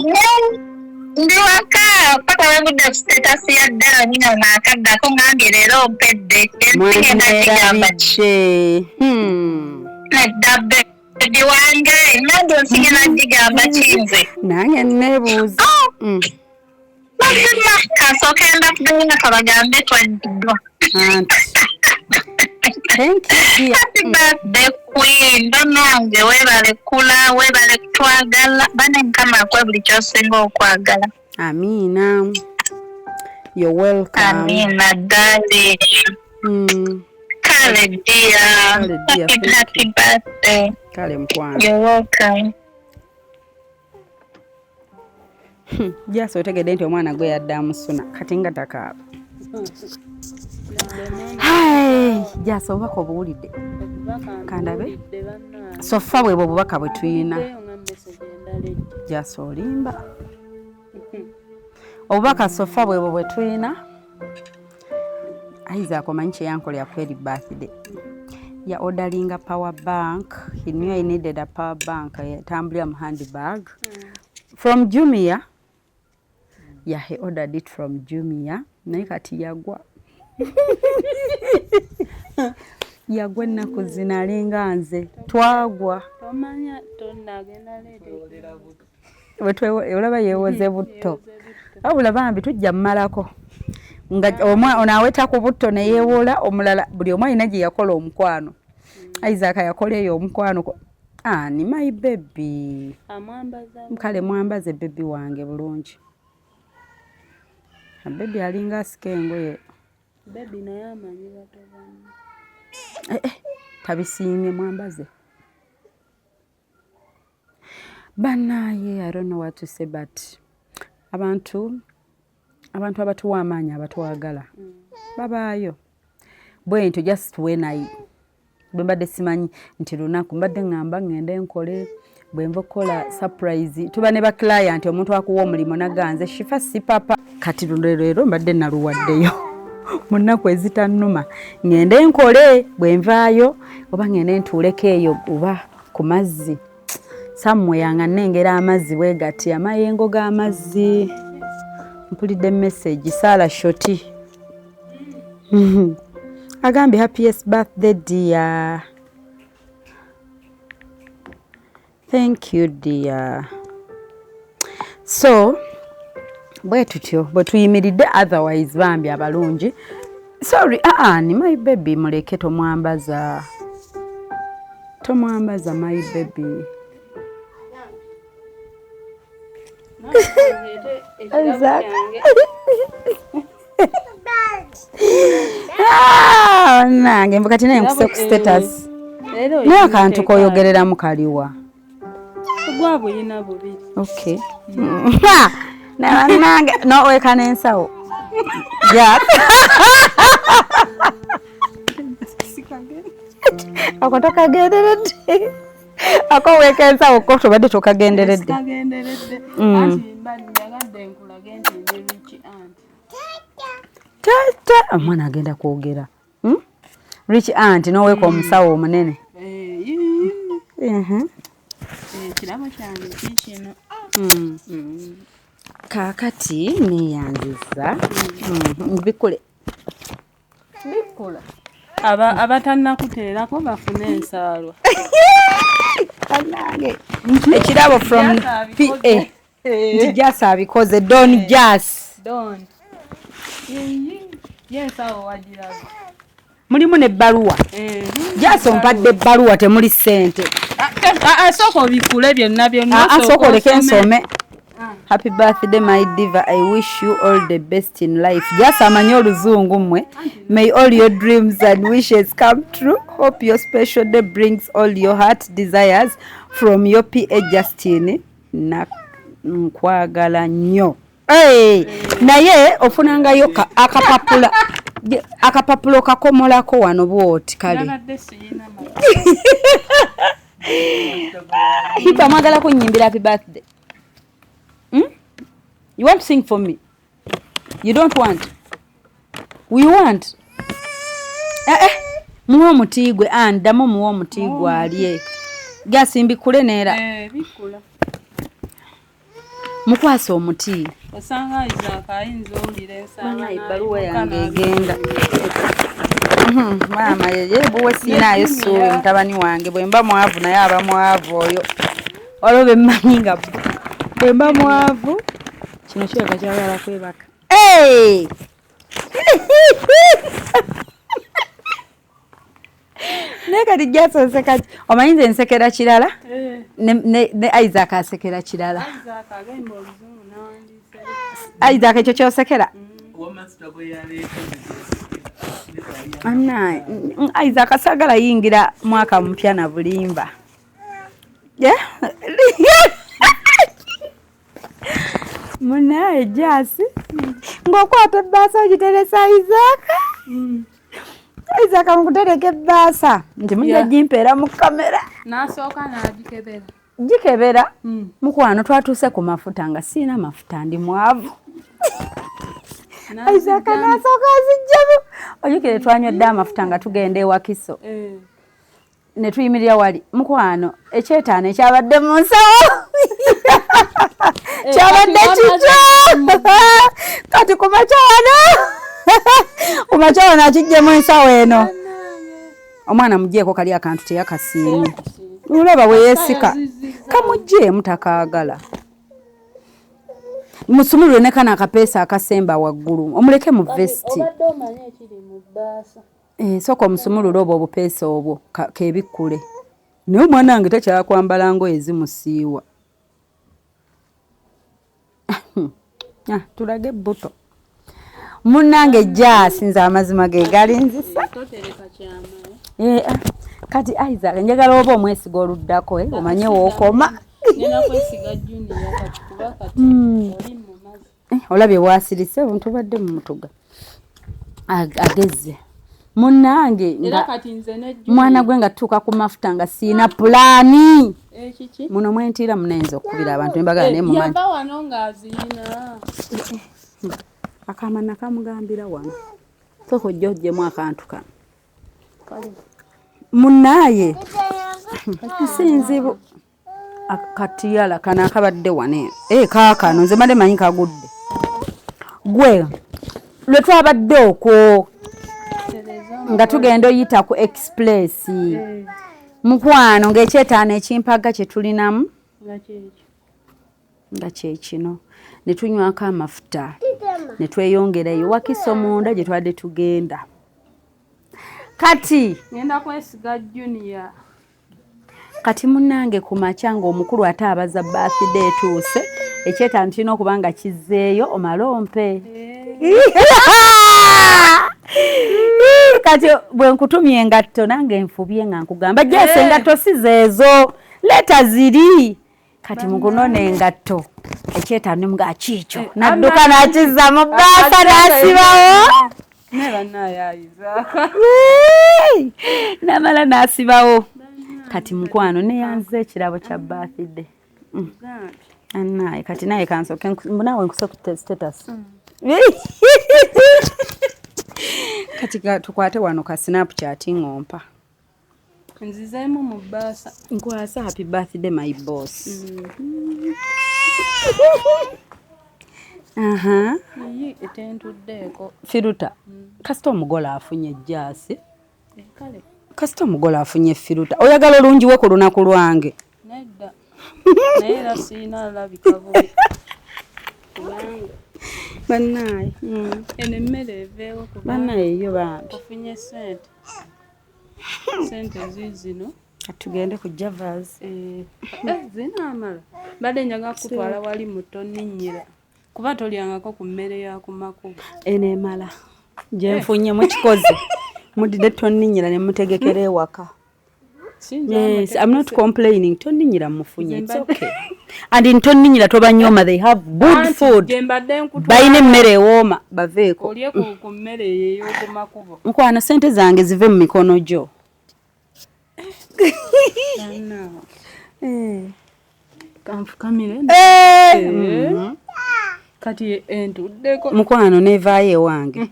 Ndi waka paka wengudde ku status ya ddala nyina naakaddako, ngambye leero ompedde ensi ngenda kigamba ki? Mwerabidde. Nedda baby wange, nange ensi ngenda gigamba ki nze? Nange neebuuza. Mazima kasooke mbakugenda kabagambe twaddiddwa. Anti thank you, dear. Happy birthday, queen. Bannange weebale kula, weebale kutwagala. Bane Mukama akuwe buli ky'osinga okwagala. Amiina, you're welcome. Amiina darling. Kale dear. Kale, dear, Happy, thank you. happy birthday. Kale mukwano. You're welcome. Jasi otegedde nti omwana gwe yadde amusuna kati nga takaaba. Hai, Jasi, obubaka obuwulidde? Kandabe. So far bwebwe obubaka bwe tuyina. Jasi olimba. Obubaka so far bwebwe bwe tuyina. Isaac omanyi kyeyankolera kweri birthday? Ya orderinga power bank. He knew I needed a power bank. Etambulira mu handbag from Jumia. Yeah, he ordered it from Jumia, naye kati yagwa ennaku zino, alinga nze twagwa. Tomanya tonagenda leeta. Olaba yeewoze butto, wabula bambi tujja mmalako nga ono aweta ku butto ne yeewola omulala. Buli omu alina gye yakola omukwano. Isaac yakola eyo omukwano ani my baby. Amwambaza. Kale mwambaze baby wange bulungi. Baby alinga asika engoye. Baby naye amanyi bato banne. Eh, eh, tabisiimye. Mwambaze bannaaye. I don't know what to say, but abantu abatuwa amaanyi, abatwagala babaayo bwe ntyo. Just when I bwe mbadde simanyi nti lunaku, mbadde ŋŋamba ŋŋende nkole, bwe nva okukola surprise tuba ne ba client, omuntu akuwa omulimu naganze Shifa si papa. Kati luno leero mbadde naluwaddeyo mu nnaku ezitannuma, ŋŋende nkole, bwe nvaayo oba ŋŋende ntuuleko eyo oba ku mazzi somewhere nga nnengera amazzi bwe gati, amayengo g'amazzi. Mpulidde message. Saala Shoti agambye, "Happiest birthday, dear." Thank you, dear. So bwe tutyo bwe tuyimiridde. Otherwise bambi abalungi. Sorry, aa ni my baby, muleke, tomwambaza, tomwambaza my baby. Ekirabo kyange. Ah, nange mbu kati naye nkuse ku status. Naye akantu koyogereramu kaliwa? Ogwabuyina bubiri. Okay. Nange noweka n'ensawo. Ja. Ako tokagenderedde. Ako weeka ensawo ko tobadde tokagenderedde. Sikagenderedde. Anti mba njagadde nkulage nti ndi rich aunt. Tata omwana agenda kwogera. Rich aunt n'oweeka omusawo omunene. Ekirabo kyange kiikino. Kaakati neeyanziza. Bikkule. Bikkula. Abatannakuteerako bafune ensaalwa. Bannange. Ekirabo from PA. Nti Jas abikoze. Don Jas. Don. Ye ensawo wagiraba. Mulimu n'ebbaluwa. Jas ompadde ebbaluwa temuli ssente. Asooka obikkule byonna byonna. Asooka oleke nsome. Happy birthday my diva, I wish you all the best in life. Jas amanyi oluzungu mmwe. May all your dreams and wishes come true. Hope your special day brings all your heart desires from your PA Justin. Na nkwagala nnyo. Hey, naye ofunangayo akapapula akapapula okakomolako wano bw'oti kale. Hipa mwagala kunyimbira happy birthday. You want to sing for me? You don't want? We want? Muwe omuti gwe, andamu muwe omuti gwe alye. Gasi mbikule neera. Bikkula. Mukwase omuti. Osanga Isaac ayinza owulira ensala. Mama ebbaluwa yange egenda. Maama yeye buwe sinaayo ssuubi mutabani wange bwe mba mwavu naye aba mwavu oyo. Waliwo be mmanyi nga bwe mba mwavu kino kirabika kyagala kwebaka. Naye kati jasonseka omanyi nze nsekera kirala ne Isaac asekera kirala. Isaac ekyo kyosekera? Isaac asagala yingira mwaka mupya na bulimba. Munaye Jasi ng'okwata ebbaasa ogiteresa Isaac. Isaac mukutereka ebbaasa nti mujja gimpeera mu kamera. N'asooka n'agikebera. Gikebera mukwano twatuuse ku mafuta nga siina mafuta ndi mwavu. Isaac n'asooka azigyamu. Ojjukire twanywedde amafuta nga tugenda e Wakiso. Ne tuyimirira wali mukwano ekyetaano ekyabadde mu nsawo kyabadde kikyo kati kumakya wano akiggyemu ensawo eno. Omwana muggyeko kali akantu teyakasiimye. Olaba bwe yeesika kamuggyemu takaagala. Musumulule ne kano akapeesa akasemba waggulu omuleke mu vesiti. Sooka omusumulule obwo obupeesa obwo kebikkule. Naye omwana wange takyakwambala ngoye zimusiiwa. Tulage ebbuto. Munnange Jasi nze amazima ge galinzisa. Kati Isaac njagala oba omwesiga oluddako omanye wookoma. Olabye bw'asirise obuntu obadde mu mutuga. Ageze. Munnange mwana gwe nga tutuuka ku mafuta nga siina pulaani. Muno mwentiira munayinza okukubira abantu ne mbagala naye mumanyi. Akaama nakamugambira wano. Sooka ojje oggyemu akantu kano. Munnaaye si nzibu. Akatiyala kano akabadde wano. Kaakano nze mbadde manyi kagudde. Gwe lwe twabadde okwo nga tugenda oyita ku express. Mukwano ng'ekyetaano ekimpaga kye tulinamu nga kye kino. Ne tunywako amafuta ne tweyongerayo Wakiso munda gye twadde tugenda. Kati ngenda kwesiga Junior. Kati munnange ku makya ng'omukulu ate abaza birthday etuuse ekyetaano kirina okuba nga kizzeeyo omale ompe. Kati bwe nkutumye engatto nange nfubye nga nkugamba jese engatto si zeezo, leeta ziri. Kati mukunona engatto ekyetaano nemuga kiikyo, nadduka n'akizza mu bbaasa n'asibawo. Naye bannaaye Isaac. Namala n'asibawo. Kati mukwano neyanziza ekirabo kya birthday. Annaye kati naye kansooke naawe nkuse ku status. Kati tukwate wano ka Snapchat ng'ompa. Nzizeemu mu bbaasa. Nkwasa happy birthday my boss. Aha. Iyi etentuddeeko. Firuta. Kasita omugole afunye ejjaasi. Kale. Kasita omugole afunye firuta. Oyagala olungi we ku lunaku lwange. Nedda. Naye era siina alabika bubi. Kubanga Bannaaye. Eno emmere eveewo kubanga Bannaaye yo bambi. Ofunye ssente. Ssente ziizino. Kati tugende ku Javas. Zinaamala. Mbadde njagala kukutwala wali mu tonninnyira. Kuba tolyangako ku mmere ya ku makubo. Eno emala. Gye nfunye mukikoze. Mudidde tonninnyira ne mutegekera ewaka. Yes, I'm not complaining. Tonninnyira mufunye. It's okay. And in tonninnyira tobanyooma, they have good food. Gye mbadde nkutwala. Balina emmere ewooma, baveeko. Olye ku mmere eyo ey'oku makubo. Mukwano ssente zange zive mu mikono gyo. Kanfukamire. Kati entuddeko. Mukwano neevaayo ewange.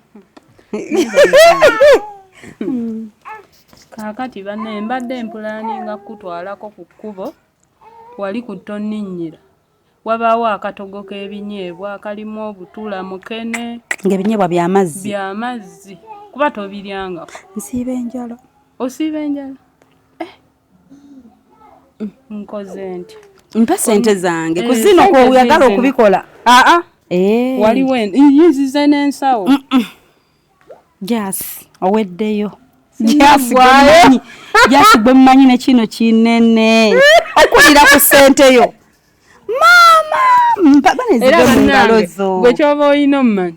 Kaakati banne mbadde mpulaaninga kukutwalako ku kkubo wali ku tonninnyira. Wabaawo akatogo k'ebinyeebwa akalimu obutula mukene. Ng'ebinyeebwa bya mazzi. Bya mazzi. Kuba tobiryangako. Nsiiba enjala. Osiiba enjala? Nkoze ntya? Mpa ssente zange. Ku zino kw'oyagala okubikola. Aa. Waliwo nzize n'ensawo. Jasi, oweddeyo. Jasi gwe mmanyi ne kino kinene. Okulira ku ssente yo. Maama, mpa bane Era zigwe mu ngalo bannange, zo. Gwe ky'oba olina omumanya.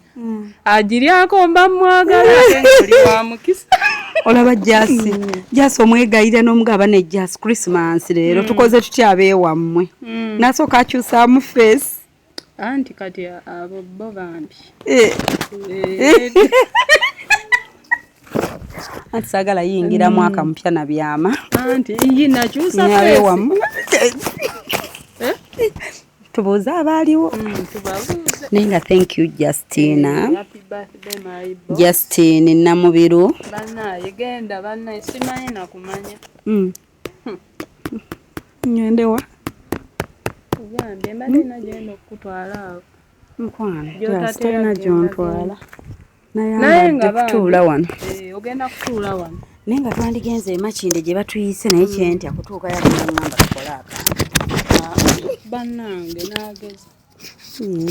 Agiryako mba mwagala ate ng'oli wa mukisa. Olaba Jasi. Jasi omwegayirira n'omugaba ne Jasi Christmas leero tukoze tutya abeewammwe. Nasooka akyusaamu face. Anti kati abo bo bambi. Anti saagala yingira mwaka mupya na byama. Anti iyi nakyusa face. Abeewammwe. Tubuuze abaaliwo. Tubabuuze. Naye nga thank you Justina. Happy birthday my boss. Justine Namubiru. Bannaaye genda bannaaye simanyi na kumanya. Ngende wa? Ugambye mbadde nagenda okukutwala awo. Mukwano, Gy'otatera Just tolina genda gy'ontwala. Naye Naye nga nga kutuula wano. Ogenda kutuula wano. Naye nga twandigenze e Makindye gye batuyise naye kyentya kutuukayo ate n'oŋŋamba tukole akantu. Bannange n'ageza.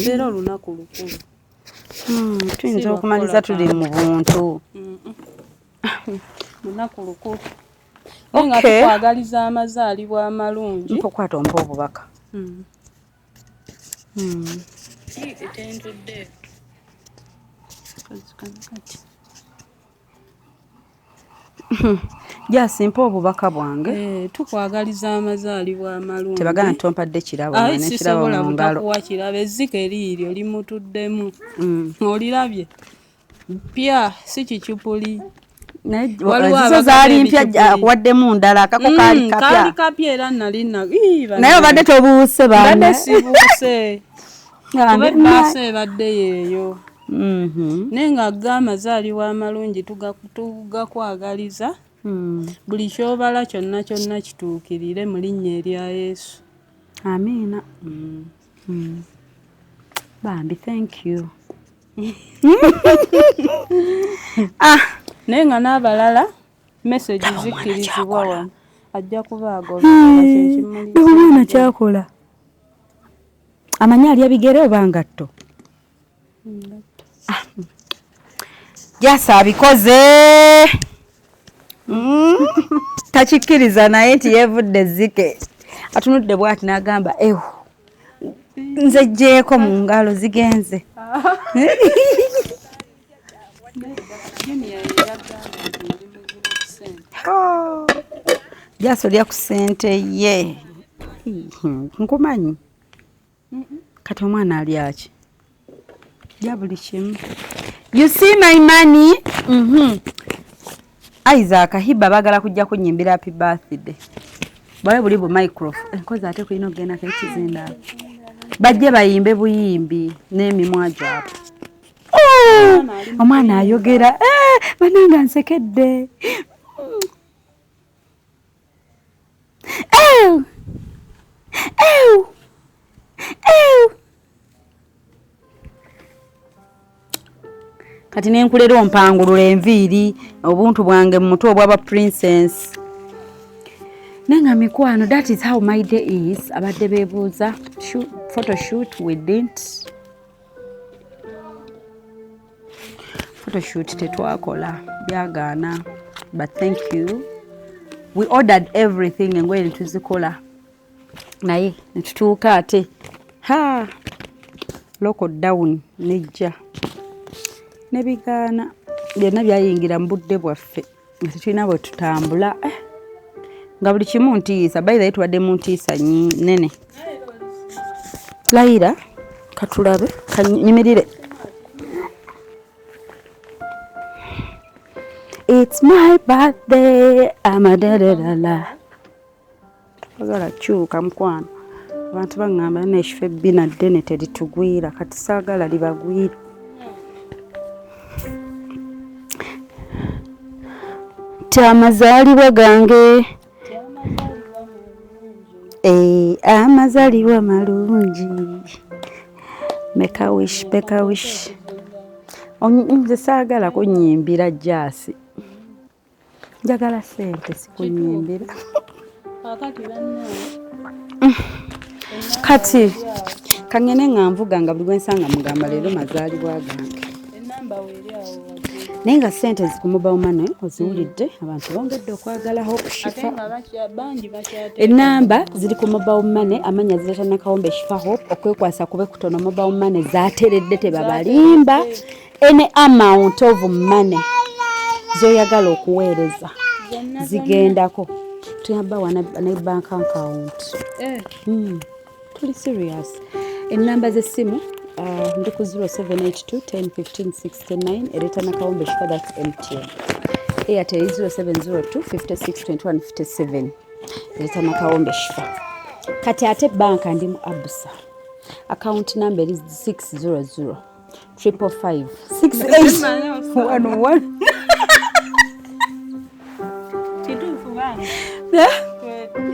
Leero olunaku lukulu. Tuyinza okumaliza tuli mu buntu. Lunaku lukulu. Naye nga tukwagaliza amazaalibwa amalungi. Mpa okwata ompa obubaka. Etentudde. Jasi mpa obubaka bwange. Tukwagaliza amazaalibwa amalungi. Tebagamba tompadde kirabo, Ayi, ne kirabo sisobola mu ngalo. butakuwa kirabo, ezzike eriiryo limutuddemu. Olirabye? Ppya, si kicupuli. Naye Waliwo ezizo abagala zaali mpya, ebicupuli. akuwaddemu ndala, akako kaali kapya. Kaali kapya era nali na-, ii, bannange. Naye obadde tobuuse bana. Mbadde sibuuse. Nga Kuba ndi- ebbaasa ebadde yeeyo. Naye nga ga amazaalibwa amalungi tugakwagaliza. Buli ky'obala kyonna kyonna kituukirire mu linnya erya Yesu. Amiina. Bambi, thank you. Naye nga n'abalala message Laba omwana zikkirizibwa ky'akola. wano. Ajja kuba agoberera kye kimuli. Laba omwana ky'akola. Amanyi alya bigere oba ngatto? Jasi abikoze. Takikkiriza naye nti yeevudde ezzike. Atunudde bw'ati n'agamba, ewo, nze ggyeeko mu ngalo zigenze. Junior ye yagambye. Jasi olya ku ssente ye. Nkumanyi. Kati omwana alyaki? Lya buli kimu. You see my money? Isaac Hiba bagala kujja kunyimbira happy birthday. Bale buli bu microphone. Enkozi ate kulina okugendako ekizindaalo. Bajje bayimbe buyimbi n'emimwa gyabwe. Omwana ayogera. Banange ansekedde. Ew! Ew! Ew! Kati nenkulera ompangulula enviiri obuntu bwange mu mutwe obwaba princess. Naye nga mikwano, that is how my day is. Abadde beebuuza photo shoot, we didn't. Photo shoot tetwakola, byagaana, but thank you. We ordered everything, engoye netuzikola, naye netutuuka ate ha lockdown nejja nebigaana, byonna byayingira mu budde bwaffe nga tetulina bwe tutambula, nga buli kimu ntiisa. By the way, tubadde mu ntiisa nnene. Layira katulabe kanyimirire. It's my birthday, amadadadala. Agala kyuka mukwano. Abantu baŋŋamba n'ekifo ebbina ddene teritugwira, kati saagala libagwire. Ti amazaalibwa gange, amazaalibwa malungi. Make a wish, make a wish. Nze saagala kunyimbira Jasi. Njagala ssente, sikunyimbira. Kati kangene nga nvuga nga buli lwensanga mugamba leero mazaalibwa gange. Naye nga ssente ku mobile money oziwulidde, abantu bongedde okwagala Hope Shifa. Ennamba ziri ku mobile money, amannya zireeta Nakawombe Shifa Hope. Okwekwasa kube kutono, mobile money zaateredde, tebabalimba. Any amount of money z'oyagala okuweereza zigendako. Tuyamba wana ne bank account. Tuli serious. Ennamba z'essimu, ndi ku 0782 10 15 69, ereeta Nakawombe Shifa, that's MTN. Airtel 0702 56 21 57, ereeta Nakawombe Shifa. Kati ate banka ndi mu Absa, account number eri 600 555 6811. Kituufu bana.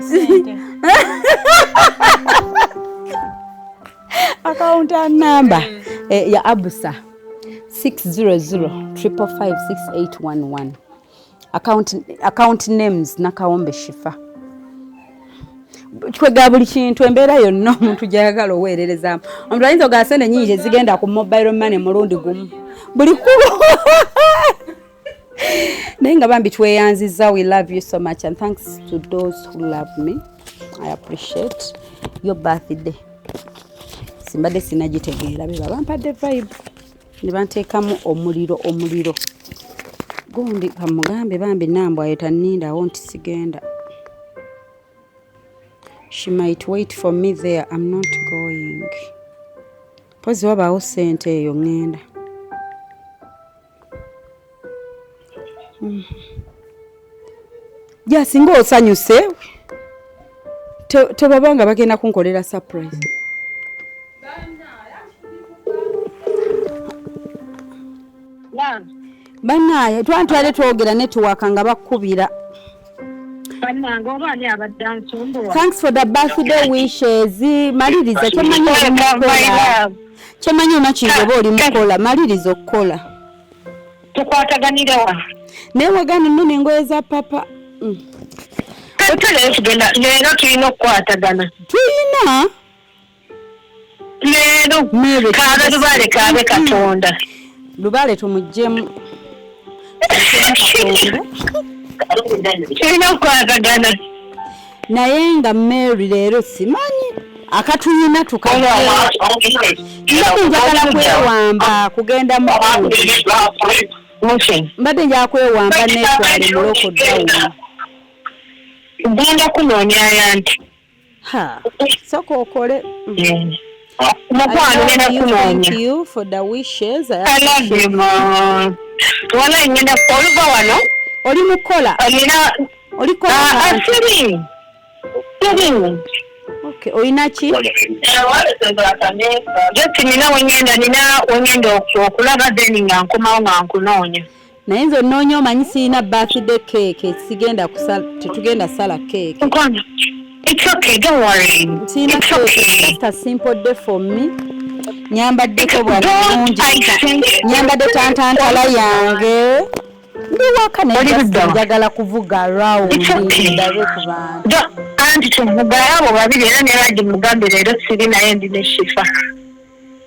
Sente. Account number ya Absa 600 555 6811. Account names Nakawombe Shifa. Kwega buli kintu, embeera yonna omuntu gyayagala oweererezaamu. Omuntu ayinza ogala sente nyingi tezigenda ku mobile money mulundi gumu buli kkubo, naye nga bambi tweyanziza. We love you so much and thanks to those who love me. I appreciate your birthday. Simbadde sinagitegeera, beba bampadde vibe ne banteekamu omuliro. Omuliro gundi kamugambe bambi nambwayo tannindawo nti sigenda. She might wait for me there. I'm not going. Mpozi wabaawo ssente eyo ŋŋenda. Jasinga osanyuse, tebaba nga bagenda kunkolera surprise. Bannaaye twantwale twogera network nga bakkubira. Bannange, oba ani abadde ansumbuwa? Thanks for the birthday wishes. Maliriza kyemanyi oli mukola, kyemanyi omakindi oba oli mukola, maliriza okukola. Tukwataganirewa? Naye wagana nno n'engoye za papa. Kate leero tugenda, leero tulina okukwatagana. Tuyina. Leero. Mary, Kaabe lubaale, kaabe Katonda. Lubaale tumuggyemu. Tulina okukwatagana. Naye nga Mary leero simanyi akatuyina tukajje. Nze njagala kwewamba kugenda mu. Muki? Mbadde njagala kwewamba neetwale mu lockdown. Genda kunoonya yanti. Ha, sooka okole. Mukwano I ngenda love you, kunoonya. thank you for the wishes. I I love you, mom. Wala ngenda oluva wano. Oli mukola? Nina Oli kola? Siri. Siri. Okay, olina ki? Just nina wengenda nina wengenda okulaba then nga nkomawo nga nkunoonya. Naye nze onnoonya omanyi sirina birthday cake, sigenda kusala, tetugenda sala cake. Mukwano. It's okay, don't worry. Sirina It's cake, okay. just a simple day for me. Nyambaddeko bwana Don't bulungi. I think Nyambadde tantantala yange. Ndi waka naye Oli just ludda wa? njagala kuvuga round It's okay. ndabe ku bantu. Anti tuvuga abo babiri era ne Haji mugambe leero siri naye ndi ne Shifa.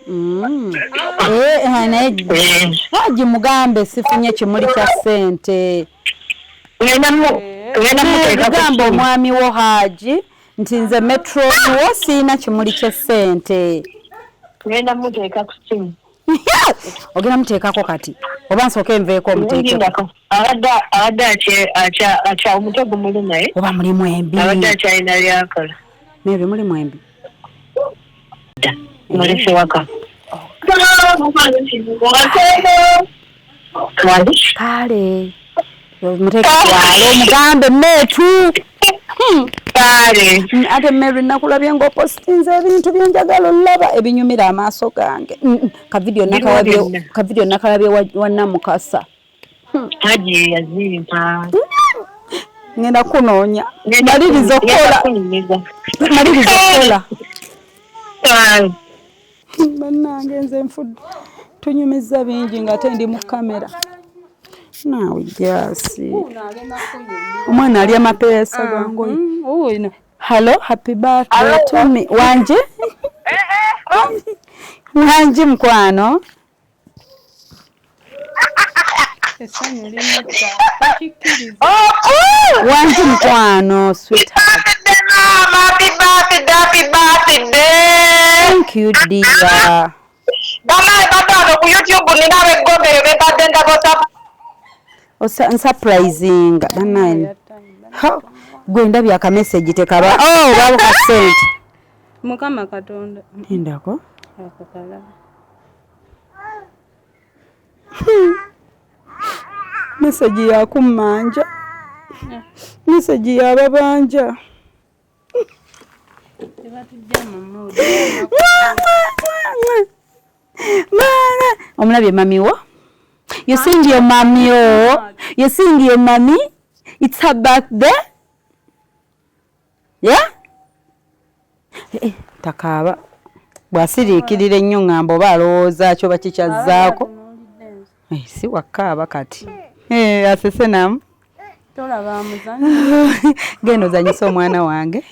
Eh, eh, naye Eh. Haji mugambe sifunye kimuli kya ssente. Ngenda mu ngenda muteeka ku Gamba ssimu. omwami wo Haji nti nze metro wo sirina kimuli ky'essente. Ngenda muteeka ku ssimu. Ogenda muteekako kati oba nsooke nveeko omuteekeko? Ngendako. Abadde abadde akye akya akya omutwe gumuli naye. Oba mulimu embi? Abadde akyalina byakola. Mary mulimu embi? Mulese waka. Wali? Kale muteeke kwalo omugambe meetu. Kale. Ate Mary nakulabye ng'opositinze ebintu byenjagala olaba ebinyumira amaaso gange. Kavidiyo nakalabye byonna. kavidiyo nakalabye wa Namukasa. Haji ye yazimpa. Ngenda kunoonya. Ngenda Maliriza ngenda okukola. kunyumiza. Maliriza okukola. Kale. Bannange nze nfudde. Tunyumizza bingi ng'ate ndi mu kamera. Naawe Jasi. Omwana alya amapeesa gange oyo. Wuuno. Hello, happy birthday to me. Wanje? Wanje mukwano. Essanyu limutta tokikkiriza. Wanje mukwano, sweetheart. Mama, happy birthday, happy birthday. Thank you dear. Bamaye bataano ku YouTube nina ab'eggombe bebadde ndabota. Osa nsurprising bannange. Ha, gwe ndabye akamessage tekaba. Oh, babo ka sente. Mukama Katonda. Lindako. Ako kalaba. Message ya kummanja. Message ya babanja. Tebatujja mu mood. Mama, omulabye mami wo? You sing your mommy oh. You sing your mommy. It's her birthday. Yeah? Eh, takaaba. Bw'asiriikirira ennyo ŋŋamba oba alowooza ki oba kikyazzaako. Eh, si wakaaba kati. Eh, asese namu. Tolaba amuzannya. Genda ozanyise omwana wange.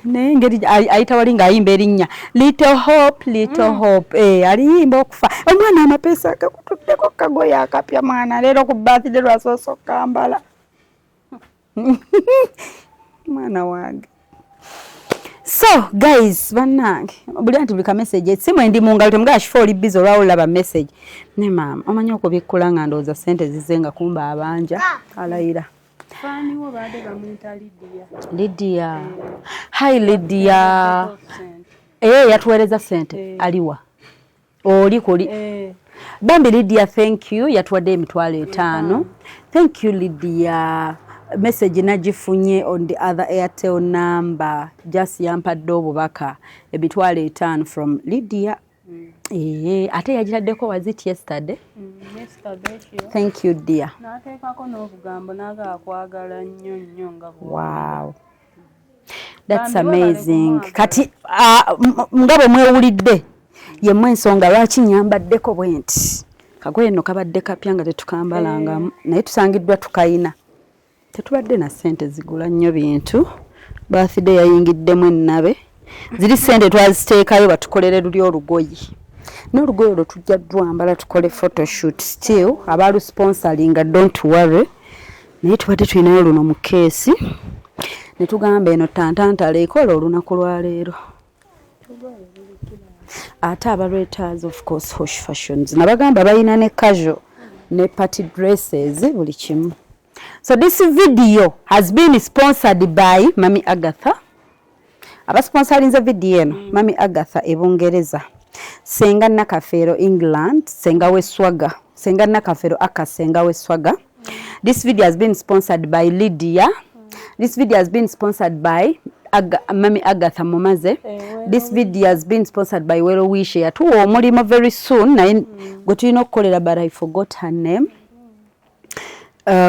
Naye engeri ayita wali ng'ayimba erinnya Little Hope, Little Hope. Eh, aliyimba okufa. Omwana amapeesa agakutuddeko kagoye akapya mwana leero ku birthday lwasoose okukambala. Mwana wange. So guys, bannange, buli anti buli ka message essimu endi mu ngalo temugala Shifa oli busy olwawo olaba message. Ne maama omanyi okubikkula nga ndowooza ssente zizze nga kumba abanja alayira. Faani wo baadde bamuyita Lydia. Lydia. Hi Lydia. Sente. Eh, yatuweereza ssente aliwa? Oli kuli. Eh, Bambi Lydia, thank you. Yatuwadde 50,000. Thank you Lydia. Message nagifunye on the other Airtel number. Just yampadde obubaka 50,000 from Lydia. Eh, ate yagiraddeko was it yesterday? Yesterday kyo. Thank you dear. N'ateekako n'obugambo n'agala kwagala nnyo nnyo nga bw'o. Wow. That's Bambi webale amazing. kumwagala. Kati nga bwe mwewulidde yemmwe ensonga lwaki nyambaddeko bwe nti. Kagoye nno kabadde kapya nga tetukambalangamu naye tusangiddwa tukayina. Tetubadde na ssente zigula nnyo bintu. Birthday yayingiddemu ennabe. Ziri ssente twaziteekayo batukolere luli olugoye. N'olugoye olwo tujja dwambala tukole photoshoot still abalusponsoringa don't worry. Naye tubadde tulinayo luno mu keesi. Ne tugamba eno tantantala ekola olunaku lwaleero. Ate abalwetaaza of course Hosh Fashions. Nabagamba balina ne casual. Ne party dresses, buli kimu. So this video has been sponsored by Mami Agatha. Abasponsorinze video eno, Mami Agatha e Bungereza, Senga Nakafeero England, Senga weswaga, Senga Nakafeero aka Senga weswaga. This video has been sponsored by Lydia. This video has been sponsored by Mami Agatha Mumaze. This video has been sponsored by Wero Wishe, yatuwa omulimu very soon naye gwe tulina okukolera, but I forgot her name,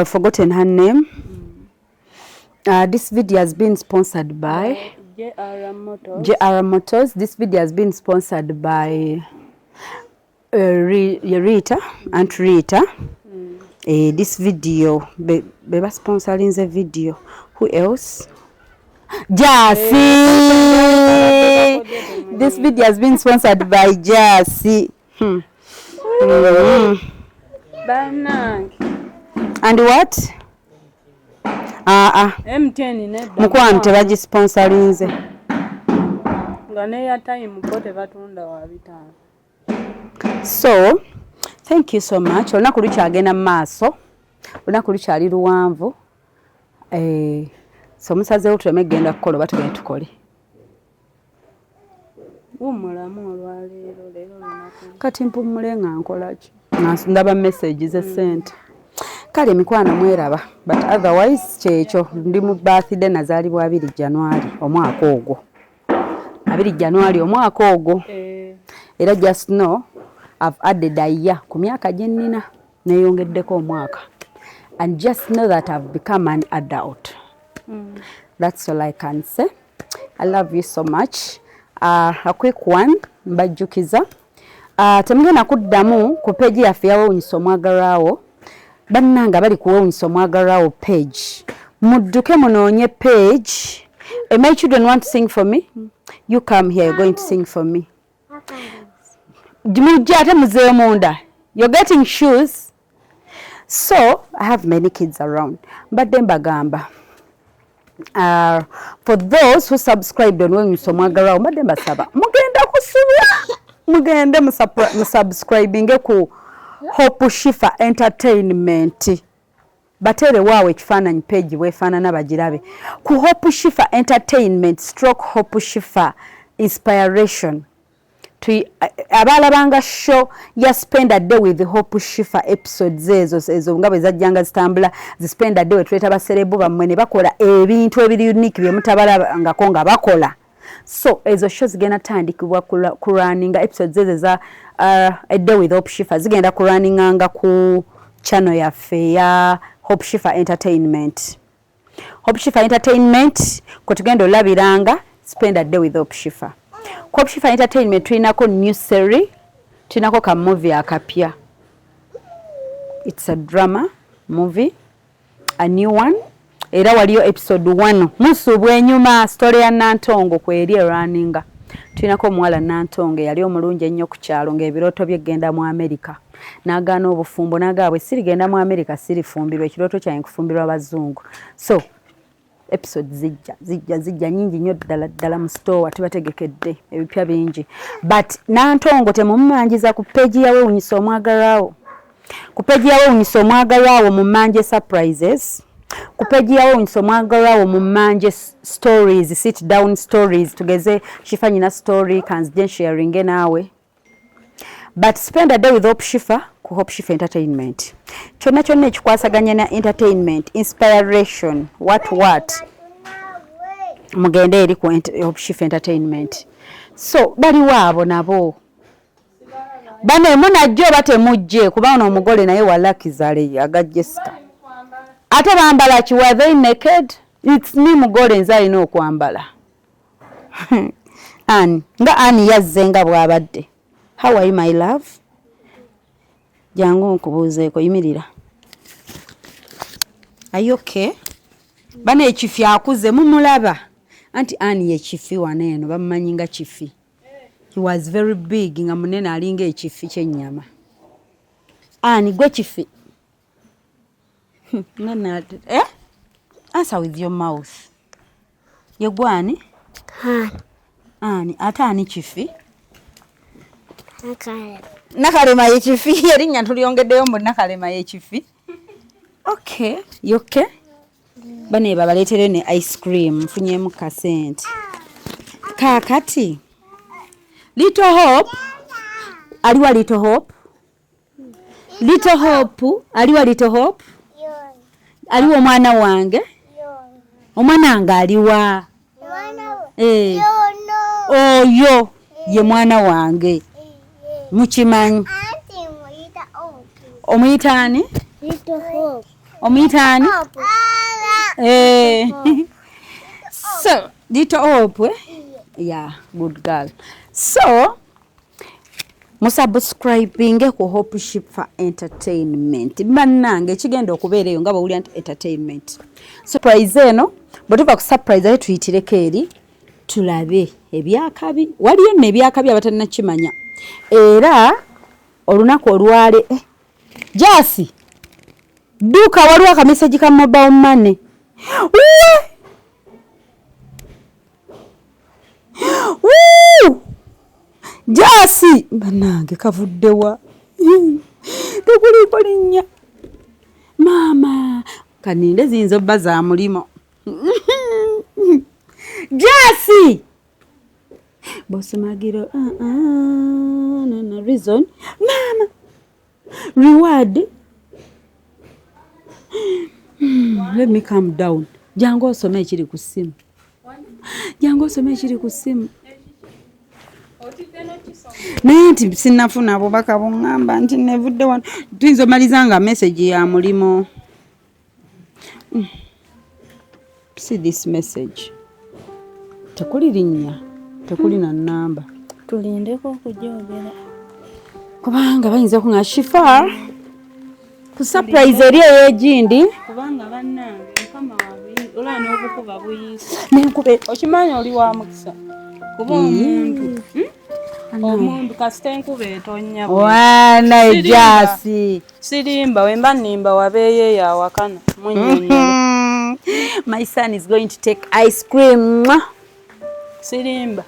forgotten her name. This video has been sponsored by JR Motors. JR Motors. This video has been sponsored by Rita, Aunt Rita. This video, be basponsorinze video. Who else? Jasi. This video has been sponsored by Jasi. Bannange. And what? Ah ah. MTN nedda. Mukwano, tebagisponsorinze. Nga neya time bo tebatunda wa 5. So thank you so much. Olunaku lukyagenda mu maaso, olunaku lukyali luwanvu. So musazeewo tuleme kugenda kukola oba tugende tukole? Wummulamu olwaleero, leero lunaku. Kati mpummule nga nkola ki? Nga ndaba message z'essente. Kale emikwano, mweraba, but otherwise kyekyo. Ndi mu birthday, nazaalibwa 2 January omwaka ogwo, 2 January omwaka ogwo. Era just know I've added a year ku myaka gye nnina, neeyongeddeko omwaka, and just know that I've become an adult. That's all I can say. I love you so much. A quick one, mbajjukiza, temugenda kuddamu ku page yaffe yawewunyisa omwagalwawo. Bannanga bali kuwewunyisa omwagalwawo page, mudduke munoonye page. My children want to sing for me. You come here, you're going to sing for me. Mujja ate muzeeyo munda. You're getting shoes. So I have many kids around. Mbadde mbagamba, for those who subscribed on Wewunyisa Omwagalwawo, mbadde mbasaba, mugenda kusubwa, mugende musubscribinge ku Hope Shifa Entertainment. Batere waawe ekifaananyi page bwefaanana bagirabe ku Hope Shifa Entertainment stroke Hope Shifa Inspiration. Abalabanga show ya Spend a Day with Hope Shifa, episodes ezo nga bwe zajjanga zitambula, zi Spend a Day, we tuleeta ba celeb bammwe ne bakola ebintu ebiri unique bye mutabalabangako nga bakola. So ezo show zigenda tandikibwa kurunninga. Episodes ezo eza A Day with Hope Shifa zigenda kurunninganga ku channel yaffe ya Hope Shifa Entertainment. Hope Shifa Entertainment kwe tugenda olabiranga Spend a Day with Hope Shifa. Ku Hope Shifa Entertainment tulinako new series, tulinako ka movie akapya. It's a drama movie, a new one. Era waliyo episode 1 musuubwa enyuma, story ya Nantongo kweri erunninga. Tulinako omuwala Nantongo eyali omulungi ennyo ku kyalo, ng'ebirooto bye genda mu America, n'agaana obufumbo, n'agamba, "Bwe sirigenda mu America sirifumbirwa, ekirooto kyange kufumbirwa abazungu." So episode zijja, zijja, zijja nyingi nnyo ddala ddala. Mu store tubategekedde ebipya bingi, but Nantongo temumumanjiza ku page ya Wewunyisa Omwagalwawo. Ku page ya Wewunyisa Omwagalwawo mumanje surprises, ku page ya Wewunyisa Omwagalwawo mumanje stories, sit down stories. Tugeze Shifa nyina story kanzije sharinge naawe. But Spend a Day with Hope Shifa ku Hope Shifa Entertainment, kyonna kyonna ekikwasaganya na entertainment, inspiration, what what, mugende eri ku Hope Shifa Entertainment. So baliwo abo nabo bane munajja oba temujje, kuba ono omugole naye walakizale aga Jessica. Ate bambala ki? Were they naked? It's me mugole, nze alina okwambala. Ani nga ani yazze nga bw'abadde. How are you, my love? Jangu nkubuuzeeko, yimirira. Are you okay? Bana ekifi akuze mumulaba anti ani ye kifi wano eno bamumanyi nga kifi. He was very big, nga munene alinga ekifi ky'ennyama. Ani gwe kifi? Eh? Answer with your mouth. Ye gwani? Ani ate ani kifi? Nakalema yekifi erinnya tulyongeddeyo mbu Nakalema yekifi. Okay, you okay? Bane babaleetereyo ne ice cream nfunyemu kasente. Kaakati Little Hope aliwa Little Hope? Little Hope aliwa Little Hope? Aliwa omwana wange? Omwana wange aliwa? Eh. Oyo ye mwana wange. Mukimanyi? Omuyita ani? Omuyita ani? Eh. So, Little Hope, eh? Yeah, good girl. So, musubscribinge ku Hope Shifa Entertainment. Bannange ekigenda okubeera eyo nga bw'owulira nti entertainment. Surprise eno, bwe tuva ku surprise ate tuyitireko eri tulabe ebyakabi. Waliyo nno ebyakabi abatannakimanya. Era olunaku olwale Jasi dduka waliwo akameseji ka mobile money. Wee! Wuu! Jasi bannange kavuddewa tekuliiko linnya maama kaninde ziyinza obba za mulimo Jasi bosimagiro no, reason maama reward. Let me calm down. Jangu osome ekiri ku ssimu. Jangu osome ekiri ku ssimu. Naye nti sinnafuna bubaka buŋŋamba nti nevudde wano. Tuyinza omaliza nga message ya mulimo. See this message. Tekuli linnya, tekuli na nnamba. Tulindeko okugyogera. Kubanga bayinza okuŋŋamba Shifa ku surprise eri ey'egindi. Kubanga bannange Mukama wa olaba n'obukuba buyiise. N'enkuba Okimanyi oli wa mukisa. Kuba omuntu omuntu kasita enkuba etonnya bwe. Wana Sirimba. Ejasi. Sirimba we mba nnimba wabeeyo eyo awakana munnyonnyola. My son is going to take ice cream. Mwah. Sirimba.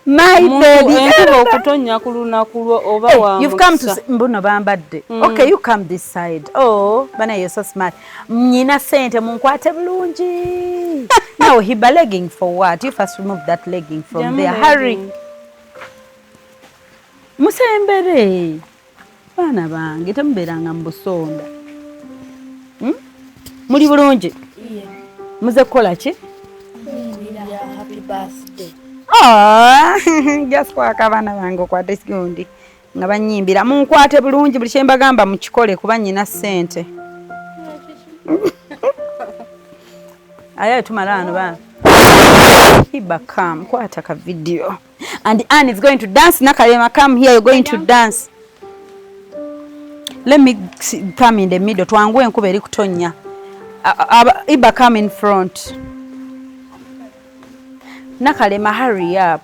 My Omuntu baby. enkuba okutonnya ku lunaku lwo oba Hey, wa you've come to mukisa. mbuno bambadde. Okay, you come this side. Oh, bana you're so smart. Nyina sente munkwate bulungi. Now Hiba legging for what? You first remove that legging from Jamu there. Hurry. legging. Musembere. Baana bange temubeeranga mu busonda. Muli bulungi? Muze kukola ki? Happy birthday. Ah, just kwaka abaana bange okwata gundi nga banyimbira. Munkwate bulungi buli kye mbagamba mukikole kuba nnyina ssente. Aye tumala wano baana. Hiba come, kwata ka video. And Anne is going to dance. Nakalema come here, you're going to dance. Let me come in the middle. Twanguwe enkuba eri kutonnya. Iba come in front. Nakalema hurry up.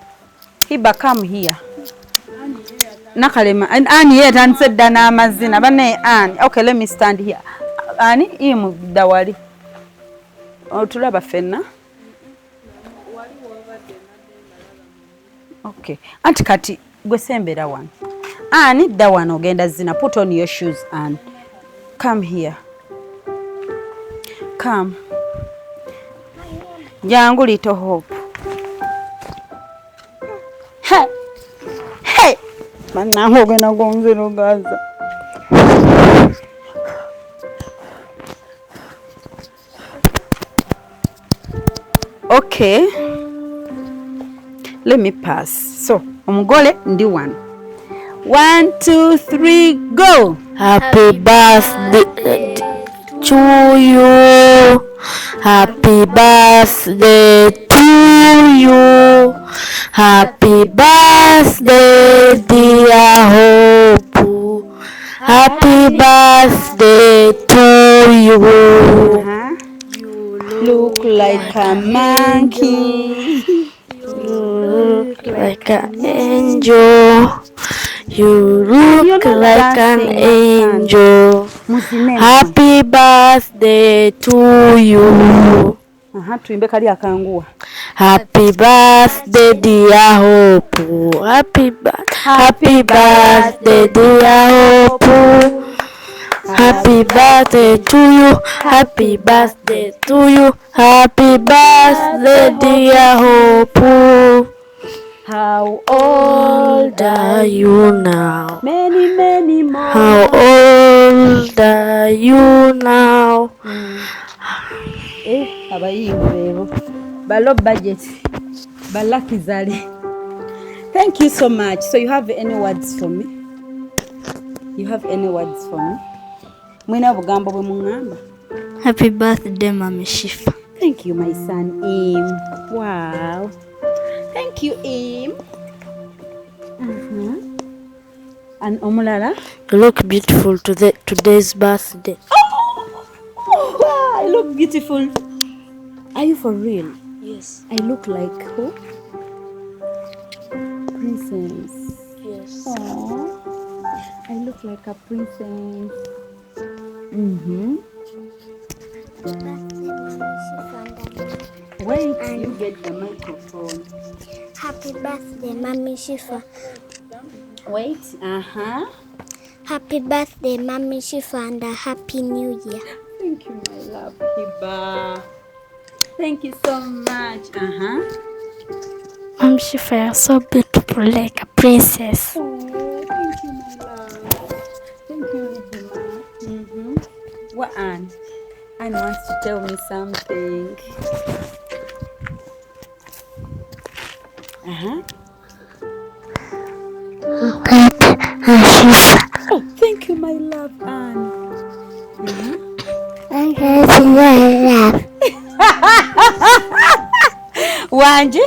Hiba come here. Nakalema and Anne ye yatandise dda n'amazina. Banne Anne. Okay, let me stand here. Anne imu dda wali. Otulaba ffenna? Okay. Anti kati gwe sembera wano. Anne dda wano ogenda zina. Put on your shoes Anne. Come here. Come. Jangu Little Hope. Hey. Hey. Bannange ogenda kunzirugaza. Okay. Let me pass. So, omugole ndi wano. 1 2 3 go. Happy birthday to you. Happy birthday to you. Happy birthday, dear Hope. Happy birthday to you. You look like a monkey. You look like an angel. You look You're not like an dancing, angel. Muzine. Happy birthday to you. Aha, tuimbe kali akanguwa. Happy birthday, dear Hope. Happy birthday. Happy birthday, dear Hope. Happy birthday to you. Happy birthday to you. Happy birthday, dear Hope. How old are you now? Many, many more. How old are you now? Eh, abayimbi beebo ba low budget, ba Lucky Zali. Thank you so much. So you have any words for me? You have any words for me? Mwina obugambo bwe muŋŋamba? Happy birthday, Mami Shifa. Thank you, my son Im. Wow. Thank you, Im. And omulala? You look beautiful to the, today's birthday. Oh, I look beautiful. Are you for real? Yes. I look like who? Princess. Yes. Aww. I look like a princess. Wait, you get the microphone. Happy birthday, Mami Shifa. Wait, Happy birthday, Mami Shifa, and a happy new year. Thank you, my love, Hiba. Thank you so much. Mami Shifa, you're so beautiful, like a princess. Oh, thank you, my love. Thank you, Lidima. What, Anne? Anne wants to tell me something. Oh, thank you, my love, Anne. Wanje?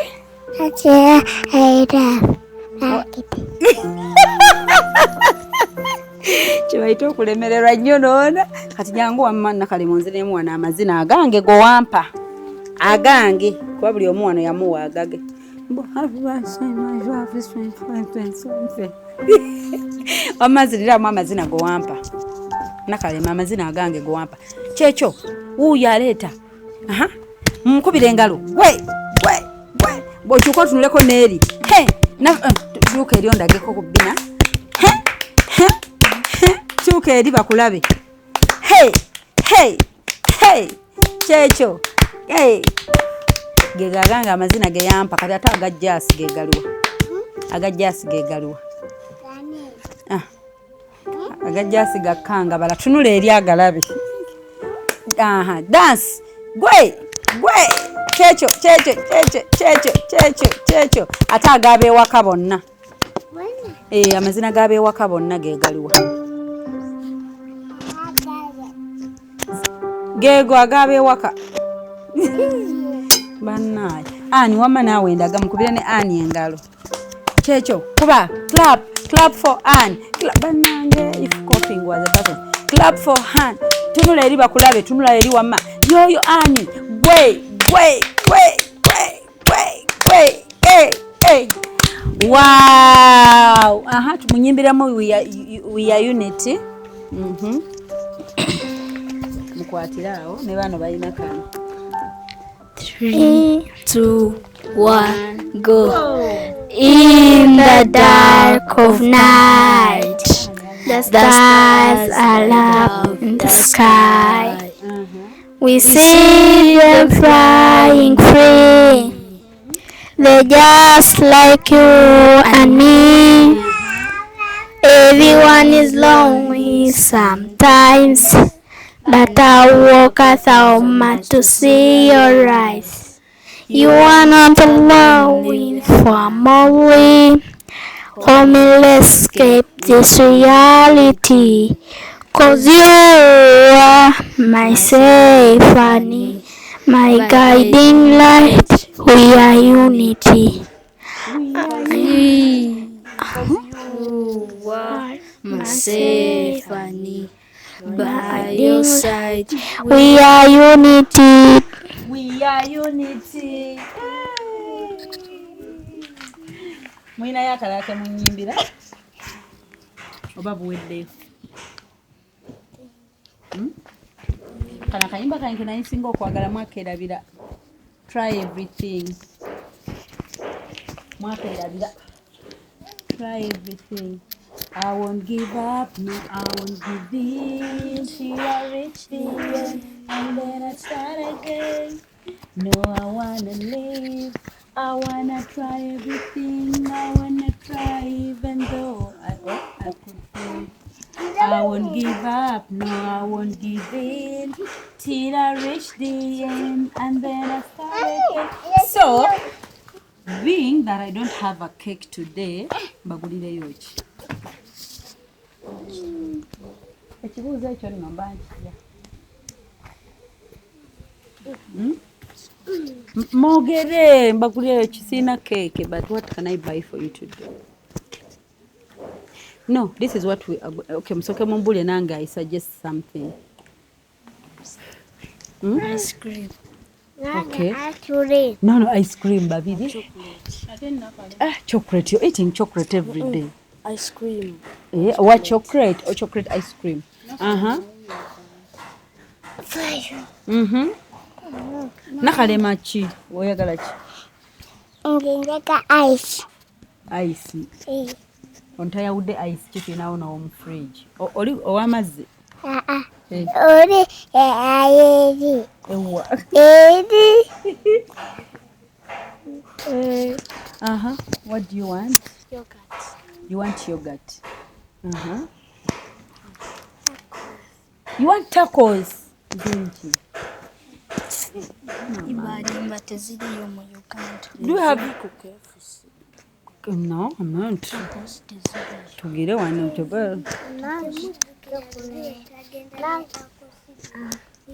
Kyebayita okulemererwa nnyo noona. Kati jangu wamma Nakalema onziremu wano amazina agange gowampa. Agange kuba buli omu wano yamuwa agage. Wamma nziriramu amazina gowampa. Nakalema amazina agange gowampa. Kyekyo wuuyo aleeta. Munkubire engalo. Gwe gwe gwe. Bw'okyuka otunuleko n'eri. Tuuka eri ondageko ku bbina. Tuuka eri bakulabe. Hey, hey, hey. Kyekyo. Hey. Ge gaganga amazina ge yampa kati ate agajjaasi ge galuwa. Agajjaasi ge galuwa. Agajjaasi gakkanga bala tunula eri agalabe. Dance. Gwe, gwe. Kyekyo, kyekyo, kyekyo, kyekyo, kyekyo, kyekyo. Ate ag'ab'ewaka bonna. Amazina g'ab'ewaka bonna ge galuwa. Geego ag'ab'ewaka. Bannaaye. Ani wamma naawe ndaga mukubire ne Ani engalo. Kyekyo kuba clap, clap for Ann. Bannange, if coughing was a person. Clap for Ann. Tunula eri bakulabe, tunula eri wamma. Yoyo Ani. Gwe, gwe, gwe, gwe, gwe, gwe. Hey, hey. Wow. Tumunyimbiremu we are unity. Mukwatire awo ne bano balina kano. 3, 2, 1, go. In the dark of night, the stars are up in the sky. We see them flying free. They're just like you and me. Everyone is lonely sometimes, but I walk 1,000 miles to see your eyes. You are not alone family. Come, let's escape this reality. 'Cause you are my symphony, my guiding light. We are unity. You are my symphony. By your side, we are unity. We are unity. Mwina yakalala temunyimbira oba buweddeyo? Kano akayimba kange naye nsinga okwagala mwakeerabira. Try everything. Mwakeerabira. try everything. I won't give up, no, I won't give in till I reach the end, and then I start again. No, I wanna live. I wanna try everything. I wanna try even though I could fail. I won't give up, no, I won't give in till I reach the end, and then I start again. So, being that I don't have a cake today, mbagulireyo ki? Ekibuuzo ekyo nno mba nkitya. Mwogere, mbagulireyo ki? Sirina cake, but what can I buy for you today? No, this is what we are okay, musooke mumbulire nange I suggest something. Ice cream. Okay. Ice cream. No, ice cream babiri. Ah, chocolate. You're eating chocolate every day. Ice cream. Yeah, what chocolate? Oh, chocolate ice cream. Uh-huh. Mm-hmm. Nakalema ki? Oyagala ki? Njagala ice. Ice. Ontayawudde ice ki tulinawo n'omu fridge? Oli ow'amazzi? Oli ayeri. Ewa. Eri. Uh-huh. What do you want? Yogurt. You want yogurt. Uh-huh. You want tacos? Zingi. Ibalimba teziriyo mu Uganda. Do you have... No, I'm not. Tacos teziriyo. Tugire wano tuba.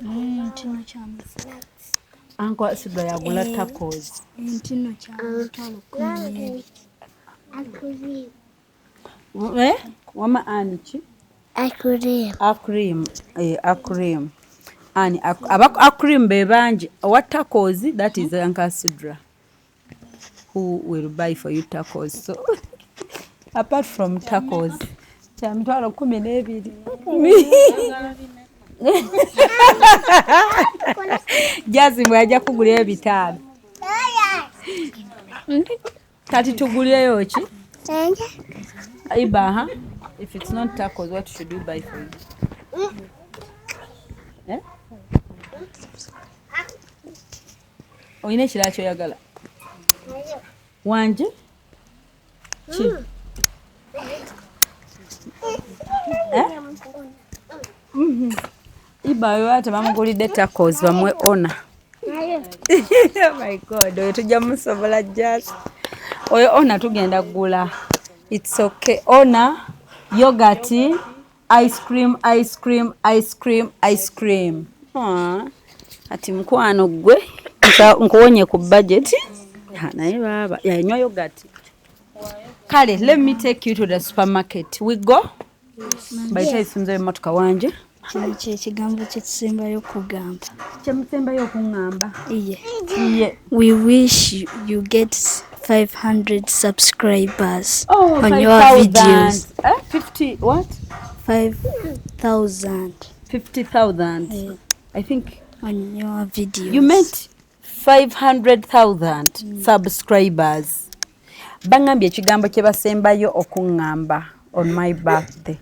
Ntino kya Anko Asidwa yagula tacos. Ntino kya mitwalo 12. Eh? Wama ani ki? Cream. Cream. Cream. Ani aba cream be bangi. Owa tacos, that is Uncle Sidra, who will buy for you tacos. So apart from tacos, kya mitwalo 12. Jazi mwe ajja kugulirayo 5. Kati tugulireyo ki? Iba, huh? If it's not tacos, what should we buy for you? Eh? Oyina ekirala ky'oyagala? Wanje? Ki? Eh? Iba oyo ate bamugulidde tacos bamuwe ona. Oh my God, oyo tujja musobola just. Oyo ona tugenda kugula. It's okay. Ona, yogurt, ice cream, ice cream, ice cream, ice cream. Ati mukwano gwe nkuwonye ku budget. Naye baba yanywa yogurt. Kale, let me take you to the supermarket. We go? Bayita isunze emmotoka wanje. Kino kye kigambo kye tusembayo okugamba. Kye musembayo okuŋŋamba. Iye. Iye. We wish you get 500 subscribers on your 5,000. videos. 50 what? 5,000. 50,000. Yeah. I think on your videos. You meant 500,000 subscribers. Bangambye ekigambo kye basembayo okuŋŋamba on my birthday.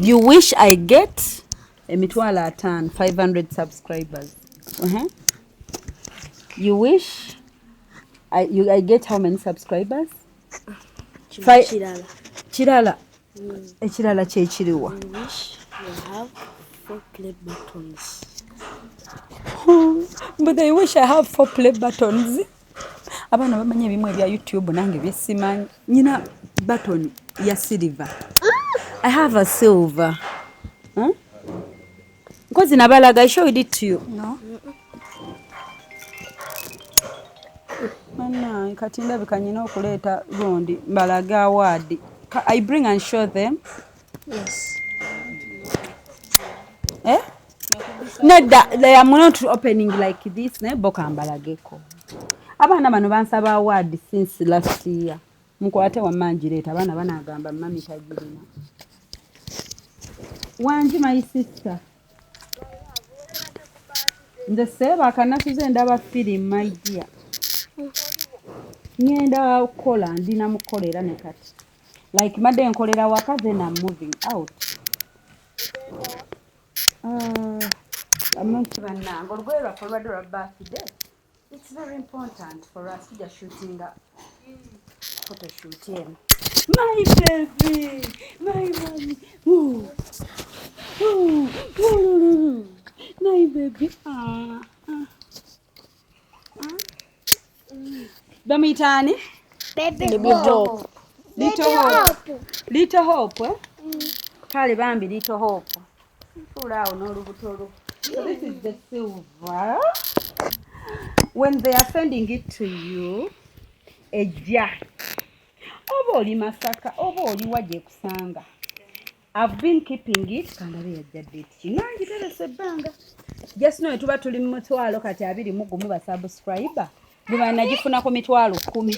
You wish I get emitwalo 5, 500 subscribers. Uh-huh. You wish I get how many subscribers? Kirala. Kirala. Ekirala kye kiriwa. You wish you have 4 play buttons. But I wish I have 4 play buttons. Abaana bamanyi ebimu ebya YouTube nange byesimanyi. Nyina button ya silver. I have a silver. Huh? Nkozi nabalaga, I showed it to you. No. Mana, kati ndabika nyina okuleeta gundi mbalaga award. I bring and show them. Yes. Eh? Nedda, they are not opening like this. Naye bo kambalageko. Abaana bano bansaba award since last year. Mukwate wamma ngireeta, abaana banaagamba mami tagirina. Wangi my sister. Nze seebaka nasuze ndaba film my dear. Ngenda kukola, ndina mukola era ne kati. Like madde nkolera waka, then I'm moving out. Bannange, olugoye lwaffe olwadde lwa birthday, it's very important for us. Tujja shootinga photoshoot eno. My baby, my mommy. Woo. Woo. Woo. My baby. Ah, ah. Ah. Bamuyita ani? Baby Hope. Little Hope. Little Hope, eh? Kale bambi Little Hope. Tuula awo n'olubuto lwo. So this is the silver. When they are sending it to you, ejja. Oba oli Masaka, oba oli wa gyekusanga. I've been keeping it. Kandabe yajja date ki. Nga ngiterese ebbanga. Just know tuba tuli mu 221,000 kati ba subscriber. Bwe nagifuna ku 10,000.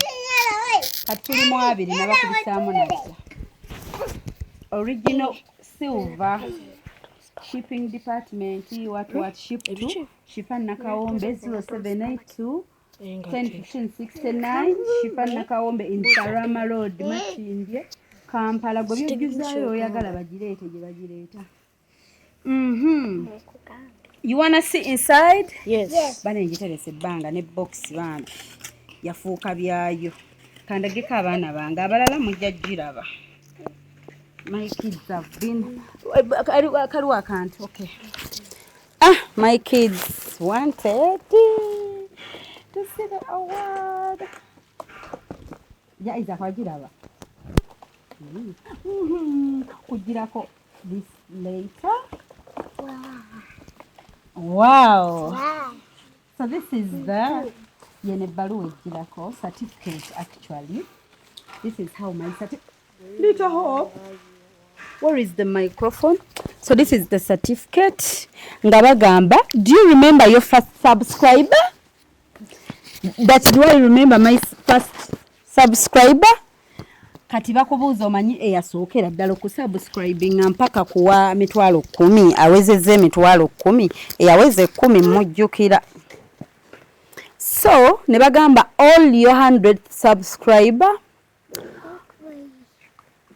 Kati tuli mu 20 nabakubisaamu najja. Original silver. Shipping department, what ship to Shifa Nakawombe 0782 10 15 69, Shifa Nakawombe in Sarama Road, Makindye, Kampala. Gwe byojjuzaayo oyagala bagireete gye bagireeta. You wanna see inside? Yes. Bane ngiterese ebbanga ne box bambi yafuuka byayo. Kandageko abaana bange abalala mujja giraba. My kids have been kaliwo akantu, okay. Ah, my kids wanted to see the award. Ya Isaac wagiraba. Kugirako this later. Wow. Wow. So this is the yene ebbaluwa ejjirako certificate actually. This is how my certificate. Little Hope, where is the microphone? So this is the certificate. Nga bagamba, do you remember your first subscriber? That do I remember my first subscriber? Kati bakubuuza omanyi eyasookera ddala okusubscribinga mpaka kuwa 10,000, awezezza 10,000, eyaweza 10 mujjukira. So ne bagamba all your 100 subscriber,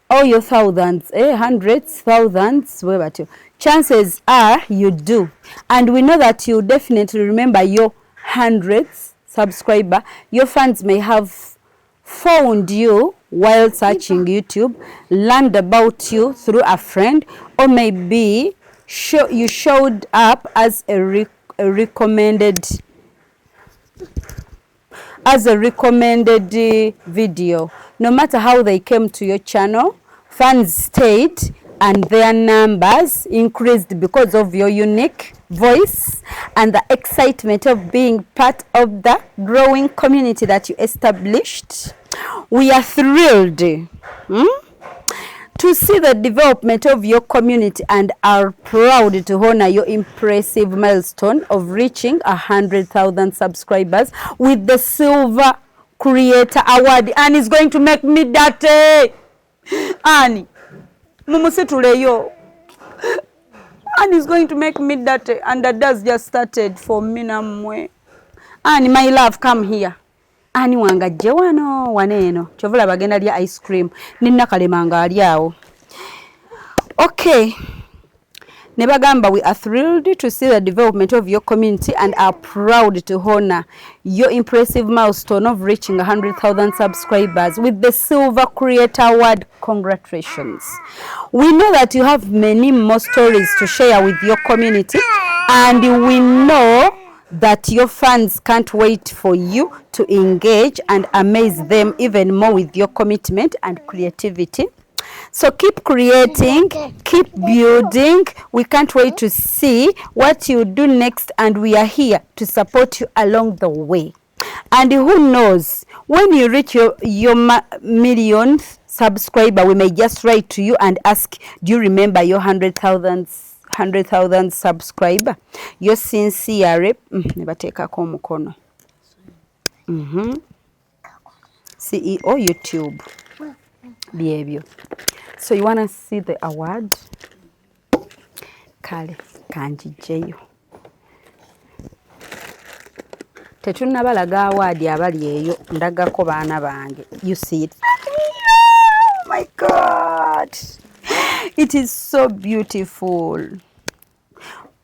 all your thousands, hundreds, thousands, bwe batyo. Chances are you do. And we know that you definitely remember your hundreds subscriber. Your fans may have found you while searching YouTube, learned about you through a friend, or maybe you showed up as a recommended video. No matter how they came to your channel, fans stayed and their numbers increased because of your unique voice and the excitement of being part of the growing community that you established. We are thrilled to see the development of your community and are proud to honor your impressive milestone of reaching 100,000 subscribers with the Silver Creator Award. And it's going to make me dirty. Annie, mumusituleyo. And it's going to make me dirty. And the dust just started for me namwe. Annie, my love, come here. Ani wanga ajje wano waneeno kyovula bagenda lya ice cream ne Nakalema nga ali awo. Okay. Ne bagamba we are thrilled to see the development of your community and are proud to honor your impressive milestone of reaching 100,000 subscribers with the Silver Creator Award. Congratulations. We know that you have many more stories to share with your community, and we know that your fans can't wait for you to engage and amaze them even more with your commitment and creativity. So keep creating, keep building. We can't wait to see what you do next, and we are here to support you along the way. And who knows, when you reach your millionth subscriber, we may just write to you and ask, do you remember your 100,000 subscriber? Your sincere, nebateekako omukono. CEO YouTube. Byebyo. So you wanna see the award? Kale, kanjijjeyo. Tetunnabalaga award abali eyo, ndagako baana bange. You see it? Oh my God. It is so beautiful.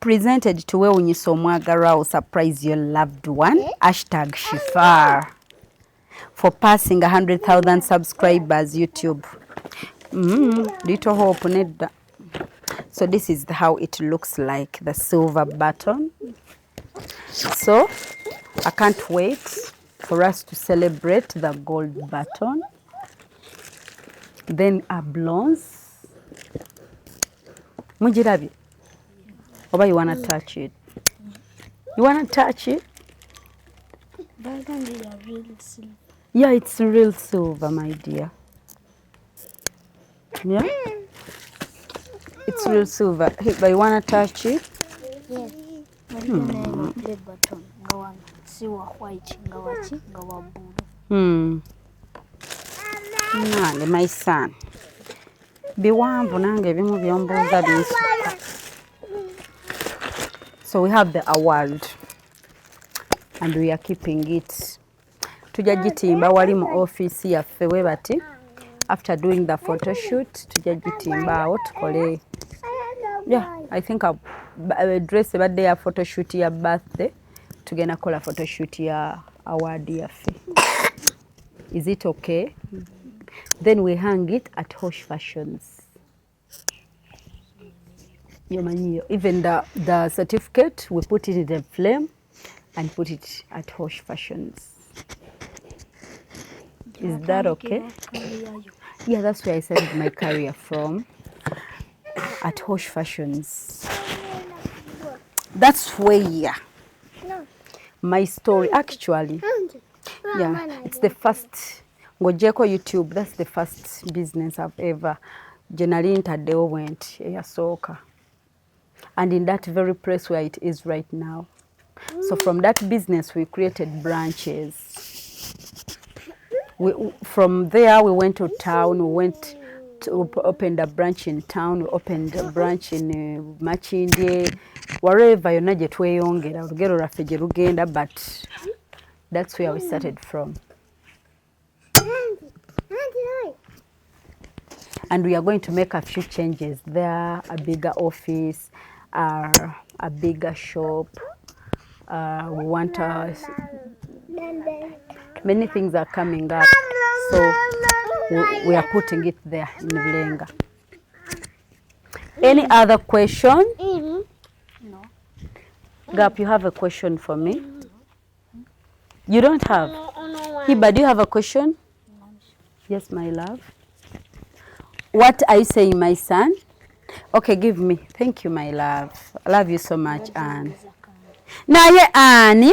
Presented to Wewunyisa Omwagalwa, surprise your loved one. #Shifar. For passing 100,000 subscribers YouTube. Little Hope nedda. So this is how it looks like, the silver button. So I can't wait for us to celebrate the gold button. Then a bronze. Mugirabye? Oba you wanna touch it? You wanna touch it? Bagambye ya real silver. Yeah, it's real silver, my dear. Yeah? It's real silver. Hey, but you wanna touch it? Yes. Waliwo naye play button nga wano si wa white, nga waki, nga wa blue. Nange, my son. Biwanvu nange ebimu byombuuza binsukka. So we have the award and we are keeping it. Tujja gitimba wali mu office yaffe we bati. After doing the photo shoot, tujja gitimba awo tukole. Yeah, I think a dress ebadde ya photo shoot ya birthday. Tugenda kukola photo shoot ya award yaffe. Is it okay? Then we hang it at Hosh Fashions. Yomanyiyo. Even the certificate, we put it in the frame and put it at Hosh Fashions. Is that okay? Yeah, that's where I started my career from. At Hosh Fashions. That's where my story actually. Yeah, it's the first ng'oggyeko YouTube, that's the first business I've ever gye nali ntaddewo bwe nti eyasooka. And in that very place where it is right now. So from that business we created branches. From there we went to town, we went to opened a branch in town, we opened a branch in Makindye, wherever yonna gye tweyongera, olugero lwaffe gye lugenda, but that's where we started from. And we are going to make a few changes there, a bigger office, a bigger shop. We want many things are coming up, so we are putting it there in Bulenga. Any other question? No. Gap, you have a question for me? You don't have? Hiba, do you have a question? Yes, my love. What are you saying, my son? Okay, give me. Thank you, my love. I love you so much, Anne. Naye Anne?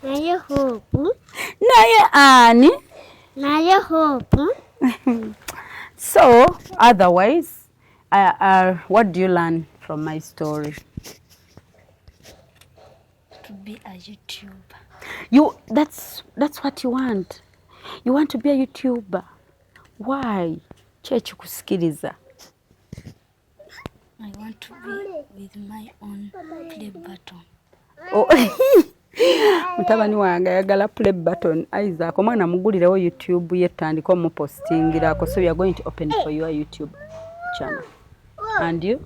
Naye Hope. Naye Anne? Naye Hope. So, otherwise, what do you learn from my story? To be a YouTuber. That's what you want. You want to be a YouTuber. Why? Ki ekikusikiriza? I want to be with my own play button. Oh. Mutabani wange ayagala play button. Isaac, omwana mugulirewo YouTube ye tandika omupostingirako. So we are going to open for your YouTube channel. And you?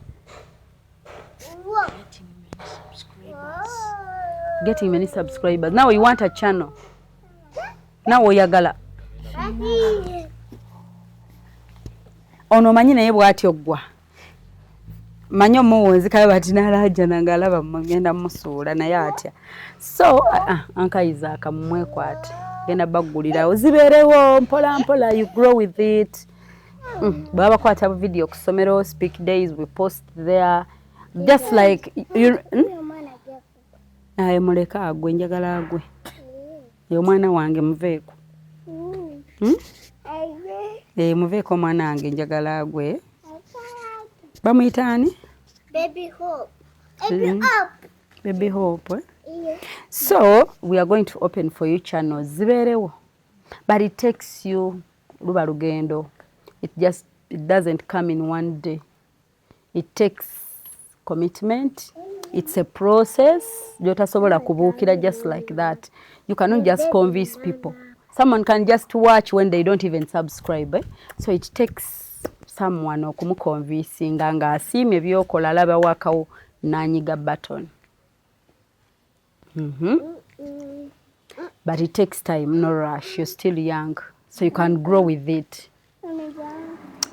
Getting many subscribers. Getting many subscribers. Now you want a channel. Now oyagala. Ono omanyi naye bw'atyo ggwa. Manyi omuwunzikayo bati n'alaajana ng'alaba ngenda mmusuula naye atya. So, Uncle Isaac mumwekwate. Genda baggulirawo zibeerewo mpola mpola, you grow with it. Baba bakwata bu video ku ssomero, speak days, we post there. Just like you, Naye muleke agwe, njagala agwe. Ye omwana wange muveeko. Muveeko omwana wange njagala agwe. Bamuyita ani? Baby Hope. Baby Hope. Baby Hope. Eh? Yeah. So we are going to open for you channels zibeerewo. But it takes you luba lugendo. It doesn't come in one day. It takes commitment. It's a process. Gy'otasobola kubuukira just like that. You cannot just convince people. Someone can just watch when they don't even subscribe. Eh? So it takes Someone okumuconvincinga ng'asiimye byokola, alaba wakawo n'anyiga button. But it takes time, no rush. You're still young, so you can grow with it.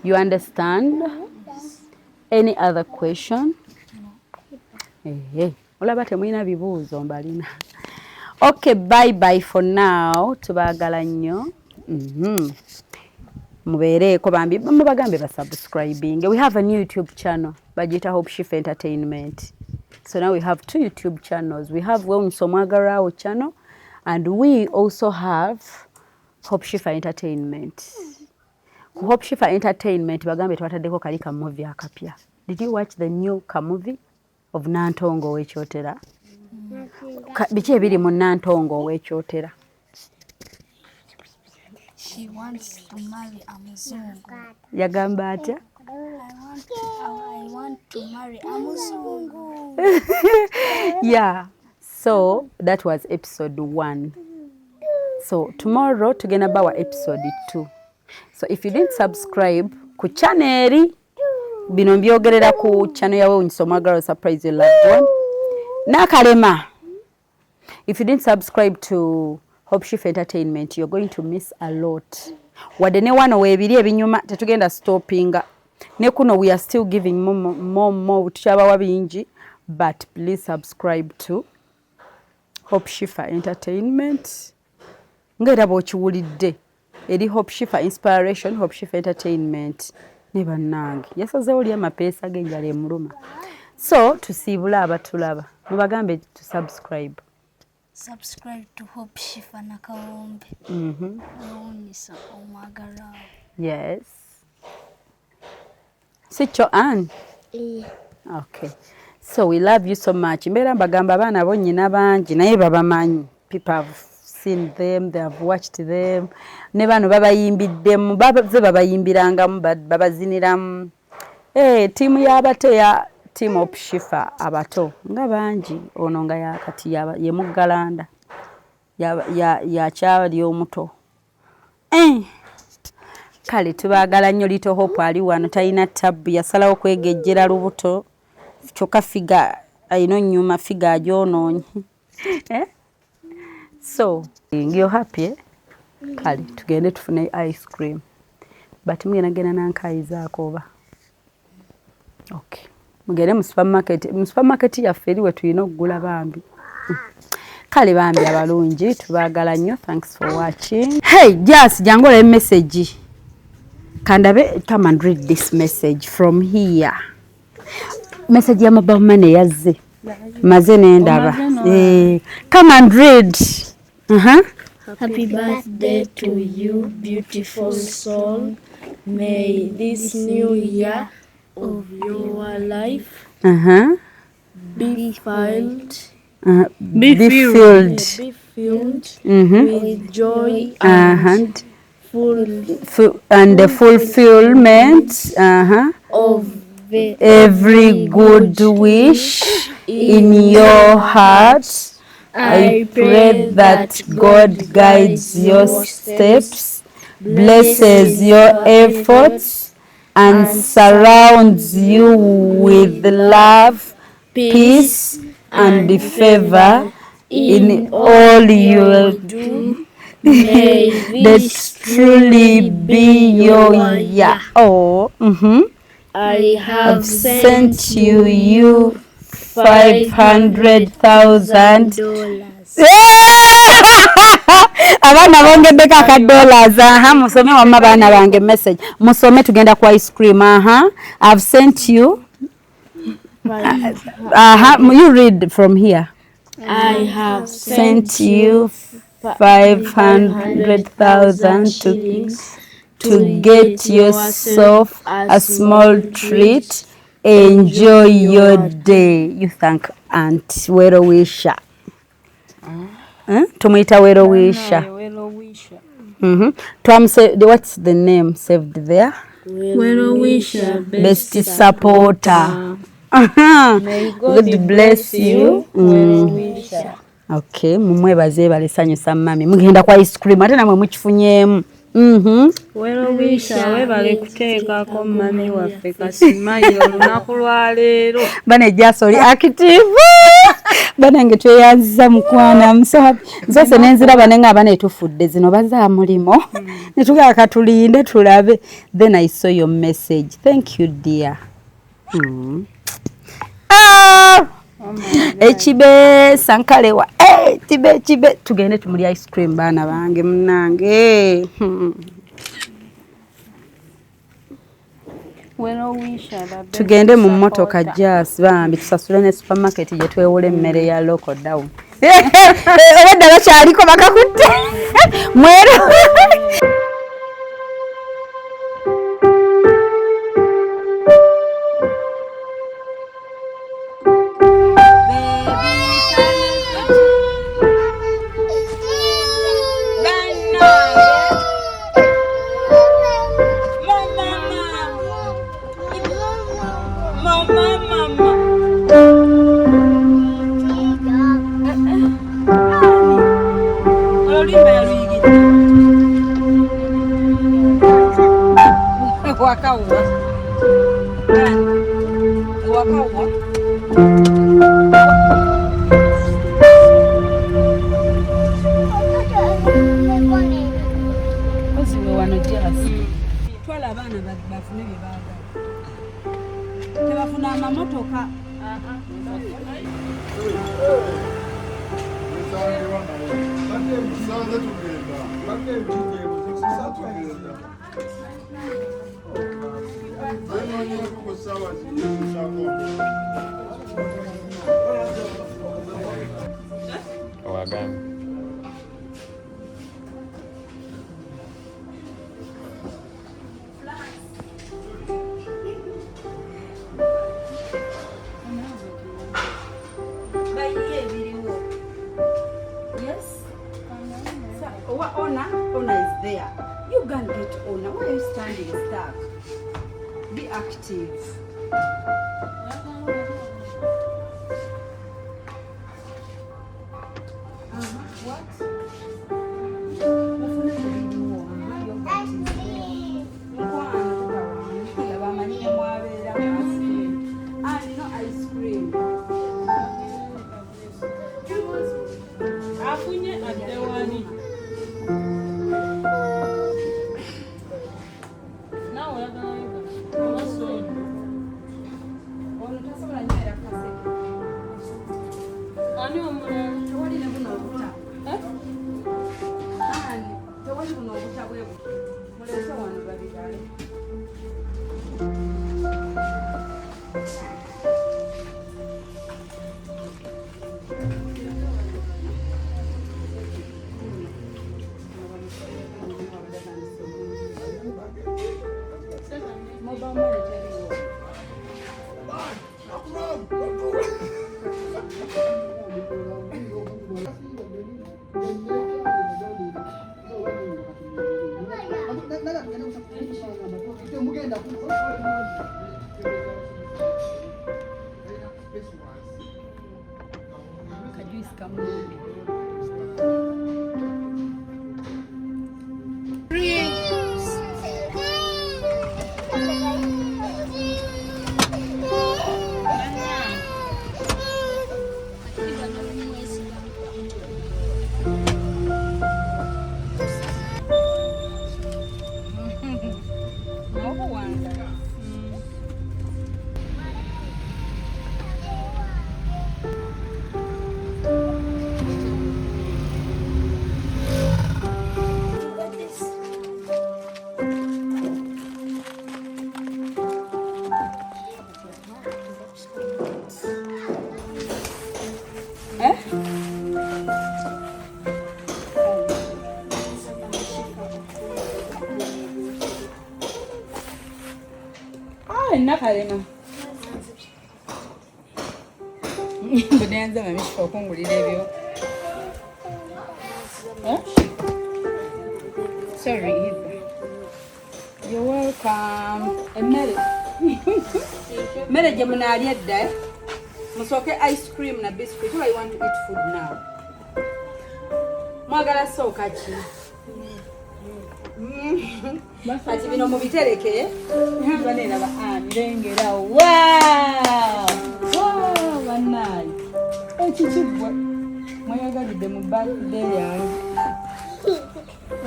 You understand? Any other question? Ehe, olaba temulina bibuuzo mbalina. Okay, bye bye for now. Tubaagala nnyo. Mubeereeko bambi, mubagambe basubscribing. We have a new YouTube channel, bagiyita Hope Shifa Entertainment. So now we have two YouTube channels. We have Wewunyisa Omwagalwawo channel and we also have Hope Shifa Entertainment. Ku Hope Shifa Entertainment, bagambe twataddeko kali ka movie akapya. Did you watch the new ka movie of Nantongo Owekyotera? Biki ebiri mu Nantongo Owekyotera? She wants to marry a muzungu. Yagamba atya? I want to marry a muzungu. Yeah, so that was episode 1. So tomorrow tugenda bawa episode 2. So if you didn't subscribe ku channel eri, bino mbyogerera ku channel ya Wewunyisa Omwagalwa Surprise Your Loved One n'akalema. If you didn't subscribe to Hope Shifa Entertainment, you're going to miss a lot. Wadde ne wano weebiri ebinyuma, tetugenda stoppinga. Ne kuno we are still giving more, more, more, tukyabawa bingi, but please subscribe to Hope Shifa Entertainment. Nga era bw'okiwulidde, eri Hope Shifa Inspiration, Hope Shifa Entertainment. Ne bannange yasazeewo oli amapeesa g'enjala emuluma. So tusiibule abatulaba, mubagambe to subscribe. Subscribe to Hope Shifa Nakawombe. Wewunyisa Omwagalwawo. Yes, si kyo, Ann? Okay, so we love you so much. Mbeera mbagamba abaana bo nnyina bangi, naye babamanyi. People have seen them, they have watched them. Ne bano babayimbiddemu, baze babayimbirangamu, babaziniramu. Eh, ttiimu y'abato ya team of Shifa, abato nga bangi. Ono nga yakati ye muggalanda, yakyali omuto. Eh. Kale tubaagala nnyo. Little Hope ali wano talina tabbu, yasalawo kwegejjera lubuto, kyokka figure ayina onnyuma, figure agyonoonye. Eh? So you're happy, eh? Kale tugende tufune ice cream, but mugenda genda nankayizaako oba? Okay, mugende mu supermarket, mu supermarket yaffe eri we tulina okugula bambi. Kale bambi abalungi, tubaagala nnyo. Thanks for watching. Hey Jas, jangu olabe message kandabe. Come and read this message from here. Message ya mobile money yazze, maze nendaba. Eh, come and read. Happy birthday to you, beautiful soul. May this new year of your life be filled, Be filled, be filled with joy and full and the fulfillment of the every good wish in your heart. I pray that God guides your steps, blesses your efforts, and surrounds you with love, peace, and favor in all you do. May that this truly be your year. Oh, I have sent you 500,000 dollars. Abaana bongeddeko aka dollars. Aha, musome wamma baana bange message, musome, tugenda ku ice cream. Aha, I've sent you. Aha, you read from here. I have Sent you 500,000 shillings to get yourself a small treat. Enjoy your day. You thank Aunt Wero Wisha. Eh? Tumuyita Wero Wisha. Twamuse, what's the name saved there? Well-wisher. Best supporter. May God God bless you. Well-wisher. Okay, mumwebaze, balesanyusa mami. Mugenda kwa ice cream ate namwe mukifunyeemu. Mhm. Werowisha webale kuteekako mami waffe kasimayi olunaku lwaleero. Bane just oli active. Banange tweyanziza mukwana. I'm so happy. Nzose nenziraba ne ngaba netufudde zino baza mulimo. Netugaa katulinde tulabe. Then I saw your message. Thank you dear. Ah! Ekibe sankalewa. Eh, kibe kibe tugende tumuli ice cream baana bange munange. Tugende mu mmotoka jas bambi tusasule ne supermarket gye twewula emmere ya local down. Obadde bakyaliko bakakutte mwero. Twala abaana bafune bye baagala. Tebafuna amamotoka. Yes. So, Ona is there. You can get Ona. Why are you standing stuck? Be active. What? Ice cream. Afunye adde wali. Naawe oyagala oba soda? Ono tasobola nywera kaseke. Ani omulala? Tewali ne buno obuta. Ani tewali buno obuta bwe buti. Muleete wano babigale. Mobile money teriwo. Kajuisi kamu. Nakalema. Budanza mamishifa okungulira ebyo. Sorry, Eva. You're welcome. Emmere. Mmere gye munaalya edda. Musooke ice cream na biscuit. Why you want to eat food now? Mwagala sooka ki? Kati bino mubitereke. Baneraba anirengera. Wow! Wow, bannaaye. Ekiki ggwe mweyagalidde mu birthday yange.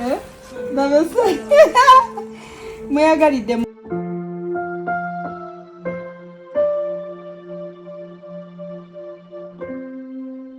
Eh? Babese. Mweyagalidde mu.